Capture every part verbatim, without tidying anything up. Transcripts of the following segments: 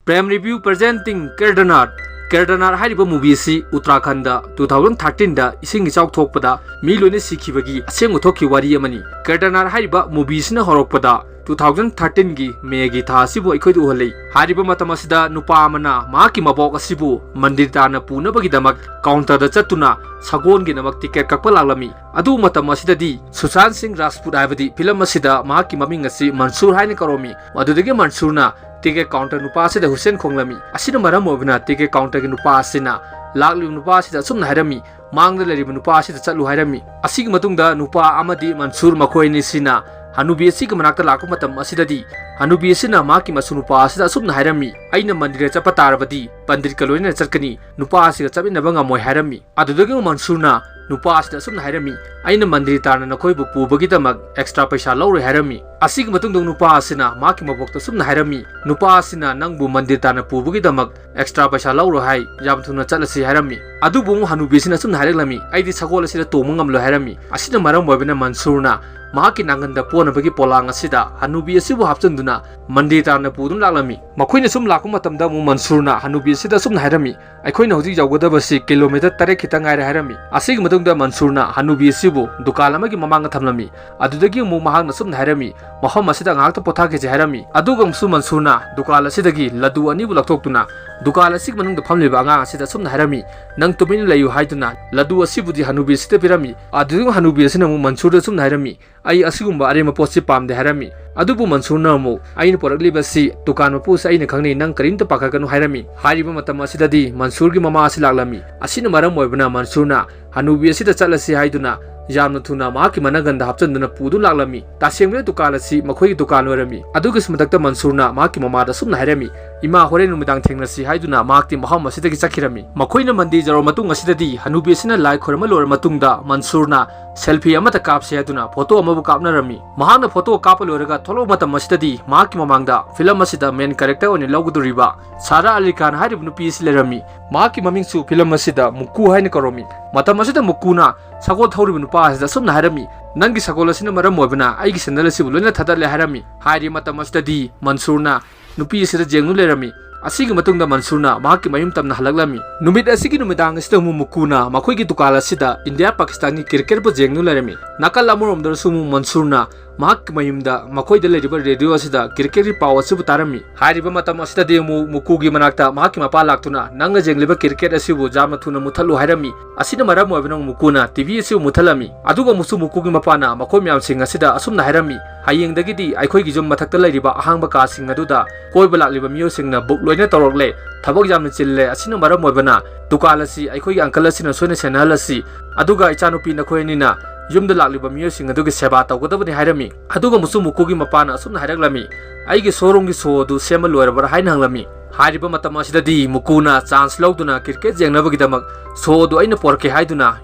Prem Review presenting Kedarnath. Kedarnath ꯍꯥꯏꯔꯤꯕ movie ꯑꯁꯤ ꯎꯠꯇꯔꯥꯈꯟꯗ two thousand thirteen ꯗ ꯏꯁꯤꯡ ꯏꯆꯥꯎ ꯊꯣꯛꯄꯗ ꯃꯤ ꯂꯣꯏꯅ ꯁꯤꯈꯤꯕꯒꯤ ꯑꯁꯦꯡꯕ ꯊꯣꯛꯈꯤꯕ ꯋꯥꯔꯤ ꯑꯃꯅꯤ꯫ Kedarnath ꯍꯥꯏꯔꯤꯕ movie ꯑꯁꯤꯅ ꯍꯧꯔꯛꯄꯗ two thousand thirteen ꯒꯤ May ꯒꯤ ꯊꯥ ꯑꯁꯤꯕꯨ ꯑꯩꯈꯣꯏꯗ ꯎꯍꯜꯂꯤ꯫ ꯍꯥꯏꯔꯤꯕ ꯃꯇꯝ ꯑꯁꯤꯗ ꯅꯨꯄꯥ ꯑꯃꯅ ꯃꯍꯥꯛꯀꯤ ꯃꯕꯣꯛ ꯑꯁꯤꯕꯨ ꯃꯟꯗꯤꯔ ꯇꯥꯟꯅ ꯄꯨꯅꯕꯒꯤꯗꯃꯛ counter ꯗ ꯆꯠꯇꯨꯅ ꯁꯒꯣꯜꯒꯤꯗꯃꯛ ticket ꯀꯛꯄ ꯂꯥꯛꯂꯝꯃꯤ꯫ ꯑꯗꯨ ꯃꯇꯝ ꯑꯁꯤꯗꯗꯤ ꯁꯨꯁꯥꯟ ꯁꯤꯡ ꯔꯥꯖꯄꯨꯠ ꯍꯥꯏꯕꯗꯤ film ꯑꯁꯤꯗ ꯃꯍꯥꯛꯀꯤ ꯃꯃꯤꯡ ꯑꯁꯤ ꯃꯟꯁꯨꯔ ꯍꯥꯏꯅ ꯀꯧꯔꯝꯃꯤ꯫ ꯃꯗꯨꯗꯒꯤ ꯃꯟꯁꯨꯔꯅ ticket counter ꯅꯨꯄꯥ ꯑꯁꯤꯗ ꯍꯨꯏꯁꯦꯟ ꯈꯣꯡꯂꯝꯃꯤ꯫ ꯑꯁꯤꯅ ꯃꯔꯝ ꯑꯣꯏꯕꯅ ticket counter ꯒꯤ ꯅꯨꯄꯥ ꯑꯁꯤꯅ ꯂꯥꯛꯂꯤꯕ ꯅꯨꯄꯥ ꯑꯁꯤꯗ ꯑꯁꯨꯝꯅ ꯍꯥꯏꯔꯝꯃꯤ, "ꯃꯥꯡꯗ ꯂꯩꯔꯤꯕ ꯅꯨꯄꯥ ꯑꯁꯤꯗ ꯆꯠꯂꯨ" ꯍꯥꯏꯔꯝꯃꯤ꯫ ꯑꯁꯤꯒꯤ ꯃꯇꯨꯡꯗ ꯅꯨꯄꯥ ꯑꯃꯗꯤ ꯃꯟꯁꯨꯔ ꯃꯈꯣꯏ ꯑꯅꯤꯁꯤꯅ ꯍꯅꯨꯕꯤ ꯑꯁꯤꯒꯤ ꯃꯅꯥꯛꯇ ꯂꯥꯛꯄ ꯃꯇꯝ ꯑꯁꯤꯗꯗꯤ ꯍꯅꯨꯕꯤ ꯑꯁꯤꯅ ꯃꯍꯥꯛꯀꯤ ꯃꯁꯨ ꯅꯨꯄꯥ ꯑꯁꯤꯗ ꯑꯁꯨꯝꯅ ꯍꯥꯏꯔꯝꯃꯤ, "ꯑꯩꯅ ꯃꯟꯗꯤꯔꯗ ꯆꯠꯄ ꯇꯥꯔꯕꯗꯤ ꯄꯟꯗꯤꯠꯀ ꯂꯣꯏꯅꯅ ꯆꯠꯀꯅꯤ, ꯅꯨꯄꯥ ꯑꯁꯤꯒ ꯆꯠꯃꯤꯟꯅꯕ ꯉꯝꯃꯣꯏ" ꯍꯥꯏꯔꯝꯃꯤ꯫ ꯑꯗꯨꯗꯒꯤ ꯃꯟꯁꯨꯔꯅ ꯅꯨꯄꯥ ꯑꯁꯤꯗ ꯑꯁꯨꯝꯅ ꯍꯥꯏꯔꯝꯃꯤ, "ꯑꯩꯅ ꯃꯟꯗꯤꯔ ꯇꯥꯟꯅ ꯅꯈꯣꯏꯕꯨ ꯄꯨꯕꯒꯤꯗꯃꯛ extra ꯄꯩꯁꯥ ꯂꯧꯔꯣꯏ" ꯍꯥꯏꯔꯝꯃꯤ꯫ ꯑꯁꯤꯒꯤ ꯃꯇꯨꯡꯗ ꯅꯨꯄꯥ ꯑꯁꯤꯅ ꯃꯍꯥꯛꯀꯤ ꯃꯕꯣꯛꯇ ꯑꯁꯨꯝꯅ ꯍꯥꯏꯔꯝꯃꯤ, "ꯅꯨꯄꯥ ꯑꯁꯤꯅ ꯅꯪꯕꯨ ꯃꯟꯗꯤꯔ ꯇꯥꯟꯅ ꯄꯨꯕꯒꯤꯗꯃꯛ extra ꯄꯩꯁꯥ ꯂꯧꯔꯣꯏ ꯍꯥꯏ, ꯌꯥꯝ ꯊꯨꯅ ꯆꯠꯂꯁꯤ" ꯍꯥꯏꯔꯝꯃꯤ꯫ ꯑꯗꯨꯕꯨ ꯑꯃꯨꯛ ꯍꯅꯨꯕꯤ ꯑꯁꯤꯅ ꯑꯁꯨꯝꯅ ꯍꯥꯏꯔꯛꯂꯝꯃꯤ, "ꯑꯩꯗꯤ ꯁꯒꯣꯜ ꯑꯁꯤꯗ ꯇꯣꯡꯕ ꯉꯝꯂꯣꯏ" ꯍꯥꯏꯔꯝꯃꯤ꯫ ꯑꯁꯤꯅ ꯃꯔꯝ ꯑꯣꯏꯕꯅ ꯃꯟꯁꯨꯔꯅ ꯃꯍꯥꯛꯀꯤ ꯅꯥꯉꯟꯗ ꯄꯣꯅꯕꯒꯤ ꯄꯣꯂꯥꯡ ꯑꯁꯤꯗ ꯍꯅꯨꯕꯤ ꯑꯁꯤꯕꯨ ꯍꯥꯞꯆꯤꯟꯗꯨꯅ ꯃꯟꯗꯤꯔ ꯇꯥꯟꯅ ꯄꯨꯗꯨꯅ ꯂꯥꯛꯂꯝꯃꯤ꯫ ꯃꯈꯣꯏꯅ ꯁꯨꯝ ꯂꯥꯛꯄ ꯃꯇꯝꯗ ꯑꯃꯨꯛ ꯃꯟꯁꯨꯔꯅ ꯍꯅꯨꯕꯤ ꯑꯁꯤꯗ ꯑꯁꯨꯝꯅ ꯍꯥꯏꯔꯝꯃꯤ, "ꯑꯩꯈꯣꯏꯅ ꯍꯧꯖꯤꯛ ꯌꯧꯒꯗꯕꯁꯤ kilometre ꯇꯔꯦꯠ ꯈꯤꯇꯪ ꯉꯥꯏꯔꯦ" ꯍꯥꯏꯔꯝꯃꯤ꯫ ꯑꯁꯤꯒꯤ ꯃꯇꯨꯡꯗ ꯃꯟꯁꯨꯔꯅ ꯍꯅꯨꯕꯤ ꯑꯁꯤꯕꯨ ꯗꯨꯀꯥꯟ ꯑꯃꯒꯤ ꯃꯃꯥꯡꯗ ꯊꯝꯂꯝꯃꯤ꯫ ꯑꯗꯨꯗꯒꯤ ꯑꯃꯨꯛ ꯃꯍꯥꯛꯅ ꯑꯁꯨꯝꯅ ꯍꯥꯏꯔꯝꯃꯤ, "ꯃꯐꯝ ꯑꯁꯤꯗ ꯉꯥꯏꯍꯥꯛꯇ ꯄꯣꯊꯥꯈꯤꯁꯤ" ꯍꯥꯏꯔꯝꯃꯤ꯫ ꯑꯗꯨꯒ ꯑꯃꯨꯛꯁꯨ ꯃꯟꯁꯨꯔꯅ ꯗꯨꯀꯥꯟ ꯑꯁꯤꯗꯒꯤ ꯂꯗꯨ ꯑꯅꯤꯕꯨ ꯂꯧꯊꯣꯛꯇꯨꯅ ꯗꯨꯀꯥꯟ ꯑꯁꯤꯒꯤ ꯃꯅꯨꯡꯗ ꯐꯝꯂꯤꯕ ꯑꯉꯥꯡ ꯑꯁꯤꯗ ꯑꯁꯨꯝꯅ ꯍꯥꯏꯔꯝꯃꯤ, "ꯅꯪ ꯇꯨꯃꯤꯟꯅ ꯂꯩꯌꯨ" ꯍꯥꯏꯗꯨꯅ ꯂꯗꯨ ꯑꯁꯤꯕꯨꯗꯤ ꯍꯅꯨꯕꯤ ꯑꯁꯤꯗ ꯄꯤꯔꯝꯃꯤ꯫ ꯑꯗꯨꯗꯒꯤ ꯍꯅꯨꯕꯤ ꯑꯁꯤꯅ ꯑꯃꯨꯛ ꯃꯟꯁꯨꯔꯗ ꯑꯁꯨꯝꯅ ꯍꯥꯏꯔꯝꯃꯤ, "ꯑꯩ ꯑꯁꯤꯒꯨꯝꯕ ꯑꯔꯦꯝꯕ ꯄꯣꯠꯁꯤ ꯄꯥꯝꯗꯦ" ꯍꯥꯏꯔꯝꯃꯤ꯫ ꯑꯗꯨꯕꯨ ꯃꯟꯁꯨꯔꯅ ꯑꯃꯨꯛ, "ꯑꯩꯅ ꯄꯨꯔꯛꯂꯤꯕꯁꯤ ꯗꯨꯀꯥꯟ ꯃꯄꯨꯁꯤ ꯑꯩꯅ ꯈꯪꯅꯩ, ꯅꯪ ꯀꯔꯤꯝꯇ ꯄꯥꯈꯠꯀꯅꯨ" ꯍꯥꯏꯔꯝꯃꯤ꯫ ꯍꯥꯏꯔꯤꯕ ꯃꯇꯝ ꯑꯁꯤꯗꯗꯤ ꯃꯟꯁꯨꯔꯒꯤ ꯃꯃꯥ ꯑꯁꯤ ꯂꯥꯛꯂꯝꯃꯤ꯫ ꯑꯁꯤꯅ ꯃꯔꯝ ꯑꯣꯏꯕꯅ ꯃꯟꯁꯨꯔꯅ ꯍꯅꯨꯕꯤ ꯑꯁꯤꯗ ꯆꯠꯂꯁꯤ ꯍꯥꯏꯗꯨꯅ ꯌꯥꯝꯅ ꯊꯨꯅ ꯃꯍꯥꯛꯀꯤ ꯃꯅꯒꯟꯗ ꯍꯥꯞꯆꯤꯟꯗꯨꯅ ꯄꯨꯗꯨꯅ ꯂꯥꯛꯂꯝꯃꯤ꯫ ꯇꯁꯦꯡꯕꯗ ꯗꯨꯀꯥꯟ ꯑꯁꯤ ꯃꯈꯣꯏꯒꯤ ꯗꯨꯀꯥꯟ ꯑꯣꯏꯔꯝꯃꯤ꯫ ꯑꯗꯨꯒꯤꯁꯨ ꯃꯊꯛꯇ ꯃꯟꯁꯨꯔꯅ ꯃꯍꯥꯛꯀꯤ ꯃꯃꯥꯗ ꯑꯁꯨꯝꯅ ꯍꯥꯏꯔꯝꯃꯤ, "ꯏꯃꯥ, ꯍꯣꯔꯦꯟ ꯅꯨꯃꯤꯗꯥꯡ ꯊꯦꯡꯅꯁꯤ" ꯍꯥꯏꯗꯨꯅ ꯃꯍꯥꯛꯇꯤ ꯃꯐꯝ ꯑꯁꯤꯗꯒꯤ ꯆꯠꯈꯤꯔꯝꯃꯤ꯫ ꯃꯈꯣꯏꯅ ꯃꯟꯗꯤꯔ ꯌꯧꯔꯕ ꯃꯇꯨꯡ ꯑꯁꯤꯗꯗꯤ ꯍꯅꯨꯕꯤ ꯑꯁꯤꯅ ꯂꯥꯏ ꯈꯣꯏꯔꯝꯕ ꯂꯣꯏꯔꯕ ꯃꯇꯨꯡꯗ ꯃꯟꯁꯨꯔꯅ selfie ꯑꯃꯠꯇ ꯀꯥꯞꯁꯤ ꯍꯥꯏꯗꯨꯅ photo ꯑꯃꯕꯨ ꯀꯥꯞꯅꯔꯝꯃꯤ꯫ ꯃꯍꯥꯛꯅ photo ꯀꯥꯞꯄ ꯂꯣꯏꯔꯒ ꯊꯣꯛꯂꯛꯄ ꯃꯇꯝ ꯑꯁꯤꯗꯗꯤ ꯃꯍꯥꯛꯀꯤ ꯃꯃꯥꯡꯗ film ꯑꯁꯤꯗ main character ꯑꯣꯏꯅ ꯂꯧꯒꯗꯧꯔꯤꯕ ꯁꯥꯔꯥ ꯑꯂꯤ ꯈꯥꯟ ꯍꯥꯏꯔꯤꯕ ꯅꯨꯄꯤ ꯑꯁꯤ ꯂꯩꯔꯝꯃꯤ꯫ ꯃꯍꯥꯛꯀꯤ ꯃꯃꯤꯡꯁꯨ film ꯑꯁꯤꯗ ꯃꯨꯛꯀꯨ ꯍꯥꯏꯅ ꯀꯧꯔꯝꯃꯤ꯫ ꯃꯇꯝ ꯑꯁꯤꯗ ꯃꯨꯛꯀꯨꯅ ꯁꯒꯣꯜ ꯊꯧꯔꯤꯕ ꯅꯨꯄꯥ ꯑꯁꯤꯗ ꯑꯁꯨꯝꯅ ꯍꯥꯏꯔꯝꯃꯤ, "ꯅꯪꯒꯤ ꯁꯒꯣꯜ ꯑꯁꯤꯅ ꯃꯔꯝ ꯑꯣꯏꯕꯅ ꯑꯩꯒꯤ sandal ꯑꯁꯤꯕꯨ ꯂꯣꯏꯅ ꯊꯥꯗꯠꯂꯦ" ꯍꯥꯏꯔꯝꯃꯤ꯫ ꯍꯥꯏꯔꯤꯕ ꯃꯇꯝ ꯑꯁꯤꯗꯗꯤ ꯃꯟꯁꯨꯔꯅ ꯅꯨꯄꯤ ꯑꯁꯤꯗ ꯌꯦꯡꯗꯨꯅ ꯂꯩꯔꯝꯃꯤ꯫ ꯑꯁꯤꯒꯤ ꯃꯇꯨꯡꯗ ꯃꯟꯁꯨꯔꯅ ꯃꯍꯥꯛꯀꯤ ꯃꯌꯨꯝ ꯇꯝꯅ ꯍꯜꯂꯛꯂꯝꯃꯤ꯫ ꯅꯨꯃꯤꯠ ꯑꯁꯤꯒꯤ ꯅꯨꯃꯤꯗꯥꯡ ꯑꯁꯤꯗ ꯑꯃꯨꯛ ꯃꯨꯀꯨꯅ ꯃꯈꯣꯏꯒꯤ ꯗꯨꯀꯥꯟ ꯑꯁꯤꯗ ꯏꯟꯗꯤꯌꯥ ꯄꯥꯀꯤꯁꯇꯥꯟꯒꯤ ꯀ꯭ꯔꯤꯀꯦꯠꯄꯨ ꯌꯦꯡꯗꯨꯅ ꯂꯩꯔꯝꯃꯤ꯫ ꯅꯥꯀꯜ ꯑꯃꯔꯣꯝꯗꯁꯨ ꯑꯃꯨꯛ ꯃꯟꯁꯨꯔꯅ ꯃꯍꯥꯛꯀꯤ ꯃꯌꯨꯝꯗ ꯃꯈꯣꯏꯗ ꯂꯩꯔꯤꯕ ꯔꯦꯗꯤꯑꯣ ꯑꯁꯤꯗ ꯀ꯭ꯔꯤꯀꯦꯠꯀꯤ ꯄꯥꯎ ꯑꯁꯤꯕꯨ ꯇꯥꯔꯝꯃꯤ꯫ ꯍꯥꯏꯔꯤꯕ ꯃꯇꯝ ꯑꯁꯤꯗꯗꯤ ꯑꯃꯨꯛ ꯃꯨꯀꯨꯒꯤ ꯃꯅꯥꯛꯇ ꯃꯍꯥꯛꯀꯤ ꯃꯄꯥ ꯂꯥꯛꯇꯨꯅ, "ꯅꯪꯅ ꯌꯦꯡꯂꯤꯕ ꯀ꯭ꯔꯤꯀꯦꯠ ꯑꯁꯤꯕꯨ ꯌꯥꯝꯅ ꯊꯨꯅ ꯃꯨꯠꯊꯠꯂꯨ" ꯍꯥꯏꯔꯝꯃꯤ꯫ ꯑꯁꯤꯅ ꯃꯔꯝ ꯑꯣꯏꯕꯅ ꯃꯨꯀꯨꯅ ꯇꯤꯚꯤ ꯑꯁꯤꯕꯨ ꯃꯨꯠꯊꯠꯂꯝꯃꯤ꯫ ꯑꯗꯨꯒ ꯑꯃꯨꯛꯁꯨ ꯃꯨꯀꯨꯒꯤ ꯃꯄꯥꯅ ꯃꯈꯣꯏ ꯃꯌꯥꯝꯁꯤꯡ ꯑꯁꯤꯗ ꯑꯁꯨꯝꯅ ꯍꯥꯏꯔꯝꯃꯤ, "ꯍꯌꯦꯡꯗꯒꯤꯗꯤ ꯑꯩꯈꯣꯏꯒꯤ ꯌꯨꯝ ꯃꯊꯛꯇ ꯂꯩꯔꯤꯕ ꯑꯍꯥꯡꯕ ꯀꯥꯁꯤꯡ ꯑꯗꯨꯗ ꯀꯣꯏꯕ ꯂꯥꯛꯂꯤꯕ ꯃꯤꯑꯣꯏꯁꯤꯡꯅ ꯕꯨꯛ ꯂꯣꯏꯅ ꯇꯧꯔꯛꯂꯦ꯫ ꯊꯕꯛ ꯌꯥꯝꯅ ꯆꯤꯜꯂꯦ꯫ ꯑꯁꯤꯅ ꯃꯔꯝ ꯑꯣꯏꯕꯅ ꯗꯨꯀꯥꯟ ꯑꯁꯤ ꯑꯩꯈꯣꯏꯒꯤ ꯑꯪꯀꯜ ꯑꯁꯤꯅ ꯁꯣꯏꯅ ꯁꯦꯟꯅꯍꯜꯂꯁꯤ꯫ ꯑꯗꯨꯒ ꯏꯆꯥꯅꯨꯄꯤ ꯅꯈꯣꯏ ꯑꯅꯤꯅ ꯌꯨꯝꯗ ꯂꯥꯛꯂꯤꯕ ꯃꯤꯑꯣꯏꯁꯤꯡ ꯑꯗꯨꯒꯤ ꯁꯦꯕꯥ ꯇꯧꯒꯗꯕꯅꯤ" ꯍꯥꯏꯔꯝꯃꯤ꯫ ꯑꯗꯨꯒ ꯑꯃꯨꯛꯁꯨ ꯃꯨꯀꯨꯒꯤ ꯃꯄꯥꯅ ꯑꯁꯨꯝꯅ ꯍꯥꯏꯔꯛꯂꯝꯃꯤ, "ꯑꯩꯒꯤ ꯁꯣꯔꯨꯝꯒꯤ ꯁꯣ ꯑꯗꯨ ꯁꯦꯝꯕ ꯂꯣꯏꯔꯕ꯭ꯔꯥ?" ꯍꯥꯏꯅ ꯍꯪꯂꯝꯃꯤ꯫ ꯍꯥꯏꯔꯤꯕ ꯃꯇꯝ ꯑꯁꯤꯗꯗꯤ ꯃꯨꯀꯨꯅ ꯆꯥꯟꯁ ꯂꯧꯗꯨꯅ ꯀ꯭ꯔꯤꯀꯦꯠ ꯌꯦꯡꯅꯕꯒꯤꯗꯃꯛ ꯁꯣ ꯑꯗꯨ ꯑꯩꯅ ꯄꯣꯔꯛꯀꯦ ꯍꯥꯏꯗꯨꯅ